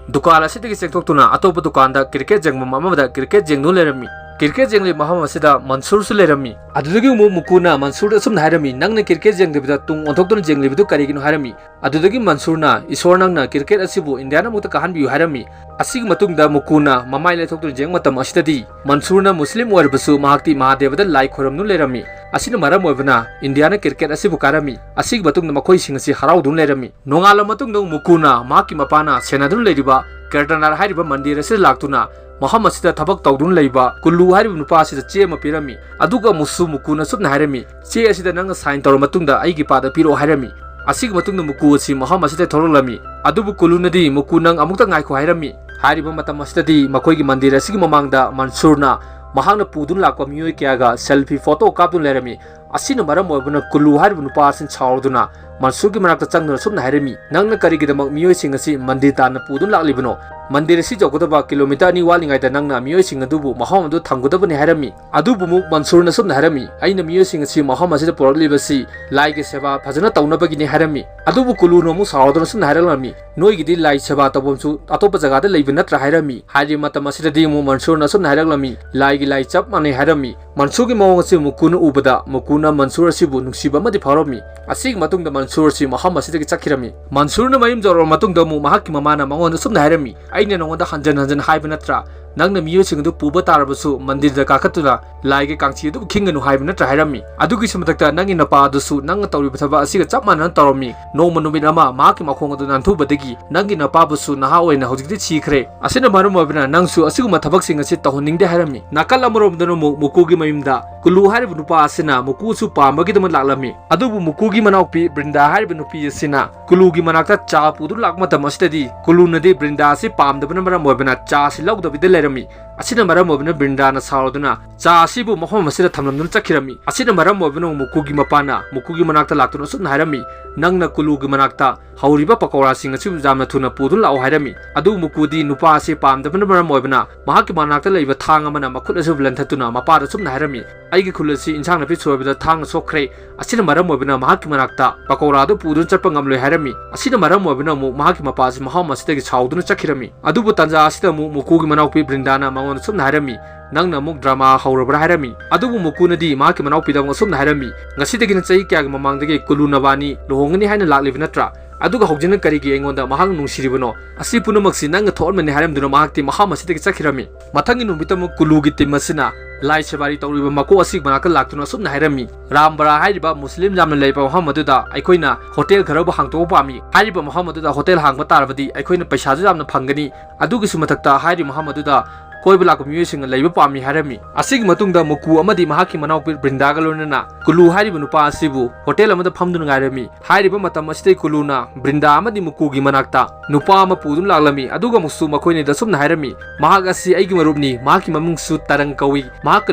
ꯗꯨꯀꯥꯟ ꯑꯁꯤꯗꯒꯤ ꯆꯦꯟꯊꯣꯛꯇꯨꯅ ꯑꯇꯣꯞꯄ ꯗꯨꯀꯥꯟꯗ ꯀ꯭ꯔꯤꯀꯦꯠ ꯌꯦꯡꯐꯝ ꯑꯃꯗ ꯀ꯭ꯔꯤꯀꯦꯠ ꯌꯦꯡꯗꯨꯅ ꯂꯩꯔꯝꯃꯤ꯫ ꯀ꯭ꯔꯤꯀꯦꯠ ꯌꯦꯡꯂꯤꯕ ꯃꯐꯝ ꯑꯁꯤꯗ ꯃꯟꯁꯨꯔꯁꯨ ꯂꯩꯔꯝꯃꯤ꯫ ꯑꯗꯨꯗꯒꯤ ꯑꯃꯨꯛ ꯃꯨꯀꯨꯅ ꯃꯟꯁꯨꯔꯗ ꯑꯁꯨꯝꯅ ꯍꯥꯏꯔꯝꯃꯤ, "ꯅꯪꯅ ꯀ꯭ꯔꯤꯀꯦꯠ ꯌꯦꯡꯗꯕꯤꯗ ꯇꯨꯡ ꯑꯣꯟꯊꯣꯛꯇꯨꯅ ꯌꯦꯡꯂꯤꯕꯗꯨ ꯀꯔꯤꯒꯤꯅꯣ?" ꯍꯥꯏꯔꯝꯃꯤ꯫ ꯑꯗꯨꯗꯒꯤ ꯃꯟꯁꯨꯔꯅ, "ꯏꯁꯣꯔ, ꯅꯪꯅ ꯀ꯭ꯔꯤꯀꯦꯠ ꯑꯁꯤꯕꯨ ꯏꯟꯗꯤꯌꯥꯅ ꯑꯃꯨꯛꯇ ꯀꯥꯍꯟꯕꯤꯌꯨ" ꯍꯥꯏꯔꯝꯃꯤ꯫ ꯑꯁꯤꯒꯤ ꯃꯇꯨꯡꯗ ꯃꯨꯀꯨꯅ ꯃꯃꯥꯏ ꯂꯩꯊꯣꯛꯇꯨꯅ ꯌꯦꯡꯕ ꯃꯇꯝ ꯑꯁꯤꯗꯗꯤ ꯃꯟꯁꯨꯔꯅ ꯃꯨꯁꯂꯤꯝ ꯑꯣꯏꯔꯕꯁꯨ ꯃꯍꯥꯛꯇꯤ ꯃꯍꯥꯗꯦꯕꯗ ꯂꯥꯏ ꯈꯣꯏꯔꯝꯗꯨꯅ ꯂꯩꯔꯝꯃꯤ꯫ ꯑꯁꯤꯅ ꯃꯔꯝ ꯑꯣꯏꯕꯅ ꯏꯟꯗꯤꯌꯥꯅ ꯀ꯭ꯔꯤꯀꯦꯠ ꯑꯁꯤꯕꯨ ꯀꯥꯔꯝꯃꯤ꯫ ꯑꯁꯤꯒꯤ ꯃꯇꯨꯡꯗ ꯃꯈꯣꯏꯁꯤꯡ ꯑꯁꯤ ꯍꯔꯥꯎꯗꯨꯅ ꯂꯩꯔꯝꯃꯤ꯫ ꯅꯣꯡꯉꯥꯜꯂꯕ ꯃꯇꯨꯡꯗ ꯃꯨꯀꯨꯅ ꯃꯍꯥꯛꯀꯤ ꯃꯄꯥꯅ ꯁꯦꯟꯅꯗꯨꯅ ꯂꯩꯔꯤꯕ ꯀꯦꯗꯔꯅꯥꯊ ꯍꯥꯏꯔꯤꯕ ꯃꯟꯗꯤꯔ ꯑꯁꯤꯗ ꯂꯥꯛꯇꯨꯅ ꯃꯐꯝ ꯑꯁꯤꯗ ꯊꯕꯛ ꯇꯧꯗꯨꯅ ꯂꯩꯕ ꯀꯨꯜꯂꯨ ꯍꯥꯏꯔꯤꯕ ꯅꯨꯄꯥ ꯑꯁꯤꯗ ꯆꯦ ꯑꯃ ꯄꯤꯔꯝꯃꯤ꯫ ꯑꯗꯨꯒ ꯑꯃꯨꯛꯁꯨ ꯃꯨꯀꯨꯅ ꯑꯁꯨꯝꯅ ꯍꯥꯏꯔꯝꯃꯤ, "ꯆꯦ ꯑꯁꯤꯗ ꯅꯪꯅ ꯁꯥꯏꯟ ꯇꯧꯔꯕ ꯃꯇꯨꯡꯗ ꯑꯩꯒꯤ ꯄꯥꯗ ꯄꯤꯔꯛꯑꯣ" ꯍꯥꯏꯔꯝꯃꯤ꯫ ꯑꯁꯤꯒꯤ ꯃꯇꯨꯡꯗ ꯃꯨꯀꯨ ꯑꯁꯤ ꯃꯐꯝ ꯑꯁꯤꯗ ꯊꯣꯛꯂꯛꯂꯝꯃꯤ꯫ ꯑꯗꯨꯕꯨ ꯀꯨꯜꯂꯨꯅꯗꯤ, "ꯃꯨꯀꯨ, ꯅꯪ ꯑꯃꯨꯛꯇ ꯉꯥꯏꯈꯣ" ꯍꯥꯏꯔꯝꯃꯤ꯫ ꯍꯥꯏꯔꯤꯕ ꯃꯇꯝ ꯑꯁꯤꯗꯗꯤ ꯃꯈꯣꯏꯒꯤ ꯃꯟꯗꯤꯔ ꯑꯁꯤꯒꯤ ꯃꯃꯥꯡꯗ ꯃꯟꯁꯨꯔꯅ ꯃꯍꯥꯛꯅ ꯄꯨꯗꯨꯅ ꯂꯥꯛꯄ ꯃꯤꯑꯣꯏ ꯀꯌꯥꯒ ꯁꯦꯜꯐꯤ ꯐꯣꯇꯣ ꯀꯥꯞꯇꯨꯅ ꯂꯩꯔꯝꯃꯤ꯫ ꯑꯁꯤꯅ ꯃꯔꯝ ꯑꯣꯏꯕꯅ ꯀꯨꯜꯂꯨ ꯍꯥꯏꯔꯤꯕ ꯅꯨꯄꯥ ꯑꯁꯤ ꯁꯥꯎꯔꯗꯨꯅ ꯃꯟꯁꯨꯔꯒꯤ ꯃꯅꯥꯛꯇ ꯆꯪꯗꯨꯅ ꯑꯁꯨꯝꯅ ꯍꯥꯏꯔꯝꯃꯤ, "ꯅꯪꯅ ꯀꯔꯤꯒꯤꯗꯃꯛ ꯃꯤꯑꯣꯏꯁꯤꯡ ꯑꯁꯤ ꯃꯟꯗꯤꯔ ꯇꯥꯟꯅ ꯄꯨꯗꯨꯅ ꯂꯥꯛꯂꯤꯕꯅꯣ? ꯃꯟꯗꯤꯔ ꯑꯁꯤ ꯌꯧꯒꯗꯕ ꯀꯤꯂꯣꯃꯤꯇꯔ ꯑꯅꯤ ꯋꯥꯠꯂꯤꯉꯩꯗ ꯅꯪꯅ ꯃꯤꯑꯣꯏꯁꯤꯡ ꯑꯗꯨꯕꯨ ꯃꯐꯝ ꯑꯗꯨ ꯊꯝꯒꯗꯕꯅꯤ" ꯍꯥꯏꯔꯝꯃꯤ꯫ ꯑꯗꯨꯕꯨ ꯑꯃꯨꯛ ꯃꯟꯁꯨꯔꯅ ꯑꯁꯨꯝꯅ ꯍꯥꯏꯔꯝꯃꯤ, "ꯑꯩꯅ ꯃꯤꯑꯣꯏꯁꯤꯡ ꯑꯁꯤ ꯃꯐꯝ ꯑꯁꯤꯗ ꯄꯨꯔꯛꯂꯤꯕꯁꯤ ꯂꯥꯏꯒꯤ ꯁꯦꯕꯥ ꯐꯖꯅ ꯇꯧꯅꯕꯒꯤꯅꯤ" ꯍꯥꯏꯔꯝꯃꯤ꯫ ꯑꯗꯨꯕꯨ ꯀꯨꯜꯂꯨꯅ ꯑꯃꯨꯛ ꯁꯥꯎꯔꯗꯨꯅ ꯑꯁꯨꯝꯅ ꯍꯥꯏꯔꯛꯂꯝꯃꯤ, "ꯅꯣꯏꯒꯤꯗꯤ ꯂꯥꯏ ꯁꯦꯕꯥ ꯇꯧꯐꯝꯁꯨ ꯑꯇꯣꯞꯄ ꯖꯒꯥꯗ ꯂꯩꯕ ꯅꯠꯇ꯭ꯔꯥ?" ꯍꯥꯏꯔꯝꯃꯤ꯫ ꯍꯥꯏꯔꯤꯕ ꯃꯇꯝ ꯑꯁꯤꯗꯗꯤ ꯑꯃꯨꯛ ꯃꯟꯁꯨꯔꯅ ꯑꯁꯨꯝꯅ ꯍꯥꯏꯔꯛꯂꯝꯃꯤ, "ꯂꯥꯏꯒꯤ ꯂꯥꯏ ꯆꯞ ꯃꯥꯟꯅꯩ" ꯍꯥꯏꯔꯝꯃꯤ꯫ ꯃꯟꯁꯨꯔꯒꯤ ꯃꯑꯣꯡ ꯑꯁꯤ ꯃꯨꯀꯨꯅ ꯎꯕꯗ ꯃꯨꯀꯨꯅ ꯃꯟꯁꯨꯔ ꯑꯁꯤꯕꯨ ꯅꯨꯡꯁꯤꯕ ꯑꯃꯗꯤ ꯐꯥꯎꯔꯝꯃꯤ꯫ ꯑꯁꯤꯒꯤ ꯃꯇꯨꯡꯗ ꯃꯟꯁꯨꯔ ꯑꯁꯤ ꯃꯐꯝ ꯑꯁꯤꯗꯒꯤ ꯆꯠꯈꯤꯔꯝꯃꯤ꯫ ꯃꯟꯁꯨꯔꯅ ꯃꯌꯨꯝ ꯌꯧꯔꯕ ꯃꯇꯨꯡꯗ ꯑꯃꯨꯛ ꯃꯍꯥꯛꯀꯤ ꯃꯃꯥꯅ ꯃꯉꯣꯟꯗ ꯑꯁꯨꯝꯅ ꯍꯥꯏꯔꯝꯃꯤ, "ꯑꯩꯅ ꯅꯉꯣꯟꯗ ꯍꯟꯖꯟ ꯍꯟꯖꯟ ꯍꯥꯏꯕ ꯅꯠꯇ꯭ꯔꯥ? "ꯅꯪꯅ ꯃꯤꯑꯣꯏꯁꯤꯡ ꯑꯗꯨ ꯄꯨꯕ ꯇꯥꯔꯕꯁꯨ ꯃꯟꯗꯤꯔꯗ ꯀꯥꯈꯠꯇꯨꯅ ꯂꯥꯏꯒꯤ ꯀꯥꯡꯁꯤ ꯑꯗꯨꯕꯨ ꯈꯤꯡꯒꯅꯨ ꯍꯥꯏꯕ ꯅꯠꯇ꯭ꯔꯥ?" ꯍꯥꯏꯔꯝꯃꯤ꯫ ꯑꯗꯨꯒꯤꯁꯨ ꯃꯊꯛꯇ, "ꯅꯪꯒꯤ ꯅꯄꯥ ꯑꯗꯨꯁꯨ ꯅꯪꯅ ꯇꯧꯔꯤꯕ ꯊꯕꯛ ꯑꯁꯤꯒ ꯆꯞ ꯃꯥꯟꯅꯅ ꯇꯧꯔꯝꯃꯤ꯫ ꯅꯣꯡꯃ ꯅꯨꯃꯤꯠ ꯑꯃ ꯃꯍꯥꯛꯀꯤ ꯃꯈꯣꯡ ꯑꯗꯨ ꯅꯥꯟꯊꯨꯕꯗꯒꯤ ꯅꯪꯒꯤ ꯅꯄꯥꯕꯨꯁꯨ ꯅꯍꯥ ꯑꯣꯏꯅ ꯍꯧꯖꯤꯛꯇꯤ ꯁꯤꯈ꯭ꯔꯦ꯫ ꯑꯁꯤꯅ ꯃꯔꯝ ꯑꯣꯏꯕꯅ ꯅꯪꯁꯨ ꯑꯁꯤꯒꯨꯝꯕ ꯊꯕꯛꯁꯤꯡ ꯑꯁꯤ ꯇꯧꯍꯟꯅꯤꯡꯗꯦ" ꯍꯥꯏꯔꯝꯃꯤ꯫ ꯅꯥꯀꯜ ꯑꯃꯔꯣꯝꯗꯅ ꯑꯃꯨꯛ ꯃꯨꯀꯨꯒꯤ ꯃꯌꯨꯝꯗ ꯀꯨꯂꯨ ꯍꯥꯏꯔꯤꯕ ꯅꯨꯄꯥ ꯑꯁꯤꯅ ꯃꯨꯀꯨꯁꯨ ꯄꯥꯝꯕꯒꯤꯗꯃꯛ ꯂꯥꯛꯂꯝꯃꯤ꯫ ꯑꯗꯨꯕꯨ ꯃꯨꯀꯨꯒꯤ ꯃꯅꯥꯎꯄꯤ ꯕ꯭ꯔꯤꯟꯗꯥ ꯍꯥꯏꯔꯤꯕ ꯅꯨꯄꯤ ꯑꯁꯤꯅ ꯀꯨꯂꯨꯒꯤ ꯃꯅꯥꯛꯇ ꯆꯥ ꯄꯨꯗꯨꯅ ꯂꯥꯛꯄ ꯃꯇꯝ ꯑꯁꯤꯗꯗꯤ, ꯀꯨꯂꯨꯅꯗꯤ ꯕ꯭ꯔꯤꯟꯗꯥ ꯑꯁꯤ ꯄꯥꯝꯗꯕꯅ ꯃꯔꯝ ꯑꯣꯏꯕꯅ ꯆꯥ ꯑꯁꯤ ꯂꯧꯗꯕꯤꯗ ꯂꯩꯔꯝꯃꯤ꯫ ꯑꯁꯤꯅ ꯃꯔꯝ ꯑꯣꯏꯕꯅ ꯕ꯭ꯔꯤꯟꯗꯥꯅ ꯁꯥꯎꯔꯗꯨꯅ ꯆꯥ ꯑꯁꯤꯕꯨ ꯃꯐꯝ ꯑꯁꯤꯗ ꯊꯝꯂꯝꯗꯨꯅ ꯆꯠꯈꯤꯔꯝꯃꯤ꯫ ꯑꯁꯤꯅ ꯃꯔꯝ ꯑꯣꯏꯕꯅ ꯃꯨꯀꯨꯒꯤ ꯃꯄꯥꯅ ꯃꯨꯀꯨꯒꯤ ꯃꯅꯥꯛꯇ ꯂꯥꯛꯇꯨꯅ ꯑꯁꯨꯝꯅ ꯍꯥꯏꯔꯝꯃꯤ, "ꯅꯪꯅ ꯀꯨꯂꯨꯒꯤ ꯃꯅꯥꯛꯇ ꯍꯧꯔꯤꯕ ꯄꯀꯧꯔꯥꯁꯤꯡ ꯑꯁꯤꯕꯨ ꯌꯥꯝꯅ ꯊꯨꯅ ꯄꯨꯗꯨꯅ ꯂꯥꯛꯑꯣ" ꯍꯥꯏꯔꯝꯃꯤ꯫ ꯑꯗꯨꯕꯨ ꯃꯨꯀꯨꯗꯤ ꯅꯨꯄꯥ ꯑꯁꯤ ꯄꯥꯝꯗꯕꯅ ꯃꯔꯝ ꯑꯣꯏꯕꯅ ꯃꯍꯥꯛꯀꯤ ꯃꯅꯥꯛꯇ ꯂꯩꯕ ꯊꯥꯡ ꯑꯃꯅ ꯃꯈꯨꯠ ꯑꯁꯤꯕꯨ ꯂꯟꯊꯠꯇꯨꯅ ꯃꯄꯥꯗ ꯑꯁꯨꯝꯅ ꯍꯥꯏꯔꯝꯃꯤ, "ꯑꯩꯒꯤ ꯈꯨꯜ ꯑꯁꯤ ꯏꯟꯁꯥꯡ ꯅꯥꯄꯤ ꯁꯣꯏꯕꯗ ꯊꯥꯡꯅ ꯁꯣꯛꯈ꯭ꯔꯦ꯫ ꯑꯁꯤꯅ ꯃꯔꯝ ꯑꯣꯏꯕꯅ ꯃꯍꯥꯛꯀꯤ ꯃꯅꯥꯛꯇ ꯄꯀꯧꯔꯥꯗꯨ ꯄꯨꯗꯨꯅ ꯆꯠꯄ ꯉꯝꯂꯣꯏ" ꯍꯥꯏꯔꯝꯃꯤ꯫ ꯑꯁꯤꯅ ꯃꯔꯝ ꯑꯣꯏꯕꯅ ꯑꯃꯨꯛ ꯃꯍꯥꯛꯀꯤ ꯃꯄꯥ ꯑꯁꯤ ꯃꯐꯝ ꯑꯁꯤꯗꯒꯤ ꯁꯥꯎꯗꯨꯅ ꯆꯠꯈꯤꯔꯝꯃꯤ꯫ ꯑꯗꯨꯕꯨ ꯇꯥꯟꯖꯥ ꯑꯁꯤꯗ ꯑꯃꯨꯛ ꯃꯨꯀꯨꯒꯤ ꯃꯅꯥꯎꯄꯤ ꯕ꯭ꯔꯤꯟꯗꯥꯅ ꯃꯉꯣꯟꯗ ꯁꯨꯝꯅ ꯍꯥꯏꯔꯝꯃꯤ, "ꯅꯪꯅ ꯑꯃꯨꯛ ꯗ꯭ꯔꯃꯥ ꯍꯧꯔꯕ꯭ꯔꯥ?" ꯍꯥꯏꯔꯝꯃꯤ꯫ ꯑꯗꯨꯕꯨ ꯃꯨꯀꯨꯅꯗꯤ ꯃꯍꯥꯛꯀꯤ ꯃꯅꯥꯎꯄꯤꯗ ꯑꯃꯨꯛ ꯑꯁꯨꯝꯅ ꯍꯥꯏꯔꯝꯃꯤ, "ꯉꯁꯤꯗꯒꯤꯅ ꯆꯍꯤ ꯀꯌꯥꯒꯤ ꯃꯃꯥꯡꯗꯒꯤ ꯀꯨꯂꯨ ꯅꯕꯥꯅꯤ ꯂꯨꯍꯣꯡꯒꯅꯤ ꯍꯥꯏꯅ ꯂꯥꯛꯂꯤꯕ ꯅꯠꯇ꯭ꯔꯥ? ꯑꯗꯨꯒ ꯍꯧꯖꯤꯛꯅ ꯀꯔꯤꯒꯤ ꯑꯩꯉꯣꯟꯗ ꯃꯍꯥꯛ ꯅꯨꯡꯁꯤꯔꯤꯕꯅꯣ? ꯑꯁꯤ ꯄꯨꯝꯅꯃꯛꯁꯤ ꯅꯪꯅ ꯊꯣꯛꯍꯟꯕꯅꯤ" ꯍꯥꯏꯔꯝꯗꯨꯅ ꯃꯍꯥꯛꯇꯤ ꯃꯐꯝ ꯑꯁꯤꯗꯒꯤ ꯆꯠꯈꯤꯔꯝꯃꯤ꯫ ꯃꯊꯪꯒꯤ ꯅꯨꯃꯤꯠꯇ ꯑꯃꯨꯛ ꯀꯨꯂꯨꯒꯤ ꯇꯤꯝ ꯑꯁꯤꯅ ꯂꯥꯏ ꯁꯦꯕꯥꯔꯤ ꯇꯧꯔꯤꯕ ꯃꯀꯣꯛ ꯑꯁꯤꯒꯤ ꯃꯅꯥꯛꯇ ꯂꯥꯛꯇꯨꯅ ꯑꯁꯨꯝꯅ ꯍꯥꯏꯔꯝꯃꯤ, "ꯔꯥꯝꯕꯔꯥ ꯍꯥꯏꯔꯤꯕ ꯃꯨꯁꯂꯤꯝ ꯌꯥꯝꯅ ꯂꯩꯕ ꯃꯐꯝ ꯑꯗꯨꯗ ꯑꯩꯈꯣꯏꯅ ꯍꯣꯇꯦꯜ ꯈꯔꯕꯨ ꯍꯥꯡꯗꯣꯛꯄ ꯄꯥꯝꯃꯤ꯫ ꯍꯥꯏꯔꯤꯕ ꯃꯐꯝ ꯑꯗꯨꯗ ꯍꯣꯇꯦꯜ ꯍꯥꯡꯕ ꯇꯥꯔꯕꯗꯤ ꯑꯩꯈꯣꯏꯅ ꯄꯩꯁꯥꯁꯨ ꯌꯥꯝꯅ ꯐꯪꯒꯅꯤ꯫ ꯑꯗꯨꯒꯤꯁꯨ ꯃꯊꯛꯇ ꯍꯥꯏꯔꯤꯕ ꯃꯐꯝ ꯑꯗꯨꯗ ꯀꯣꯏꯕ ꯂꯥꯛꯄ ꯃꯤꯑꯣꯏꯁꯤꯡꯅ ꯂꯩꯕ ꯄꯥꯝꯃꯤ" ꯍꯥꯏꯔꯝꯃꯤ꯫ ꯑꯁꯤꯒꯤ ꯃꯇꯨꯡꯗ ꯃꯨꯀꯨ ꯑꯃꯗꯤ ꯃꯍꯥꯛꯀꯤ ꯃꯅꯥꯎꯄꯤ ꯕ꯭ꯔꯤꯟꯗꯥꯒ ꯂꯣꯏꯅꯅ ꯀꯨꯂꯨ ꯍꯥꯏꯔꯤꯕ ꯅꯨꯄꯥ ꯑꯁꯤꯕꯨ ꯍꯣꯇꯦꯜ ꯑꯃꯗ ꯐꯝꯗꯨꯅ ꯉꯥꯏꯔꯝꯃꯤ꯫ ꯍꯥꯏꯔꯤꯕ ꯃꯇꯝ ꯑꯁꯤꯗ ꯀꯨꯂꯨꯅ ꯕ꯭ꯔꯤꯟꯗꯥ ꯑꯃꯗꯤ ꯃꯨꯀꯨꯒꯤ ꯃꯅꯥꯛꯇ ꯅꯨꯄꯥ ꯑꯃ ꯄꯨꯗꯨꯅ ꯂꯥꯛꯂꯝꯃꯤ꯫ ꯑꯗꯨꯒ ꯑꯃꯨꯛꯁꯨ ꯃꯈꯣꯏꯅꯤꯗ ꯑꯁꯨꯝꯅ ꯍꯥꯏꯔꯝꯃꯤ, "ꯃꯍꯥꯛ ꯑꯁꯤ ꯑꯩꯒꯤ ꯃꯔꯨꯞꯅꯤ, ꯃꯍꯥꯛꯀꯤ ꯃꯃꯤꯡꯁꯨ ꯇꯔꯪ ꯀꯧꯏ, ꯃꯍꯥꯛꯀ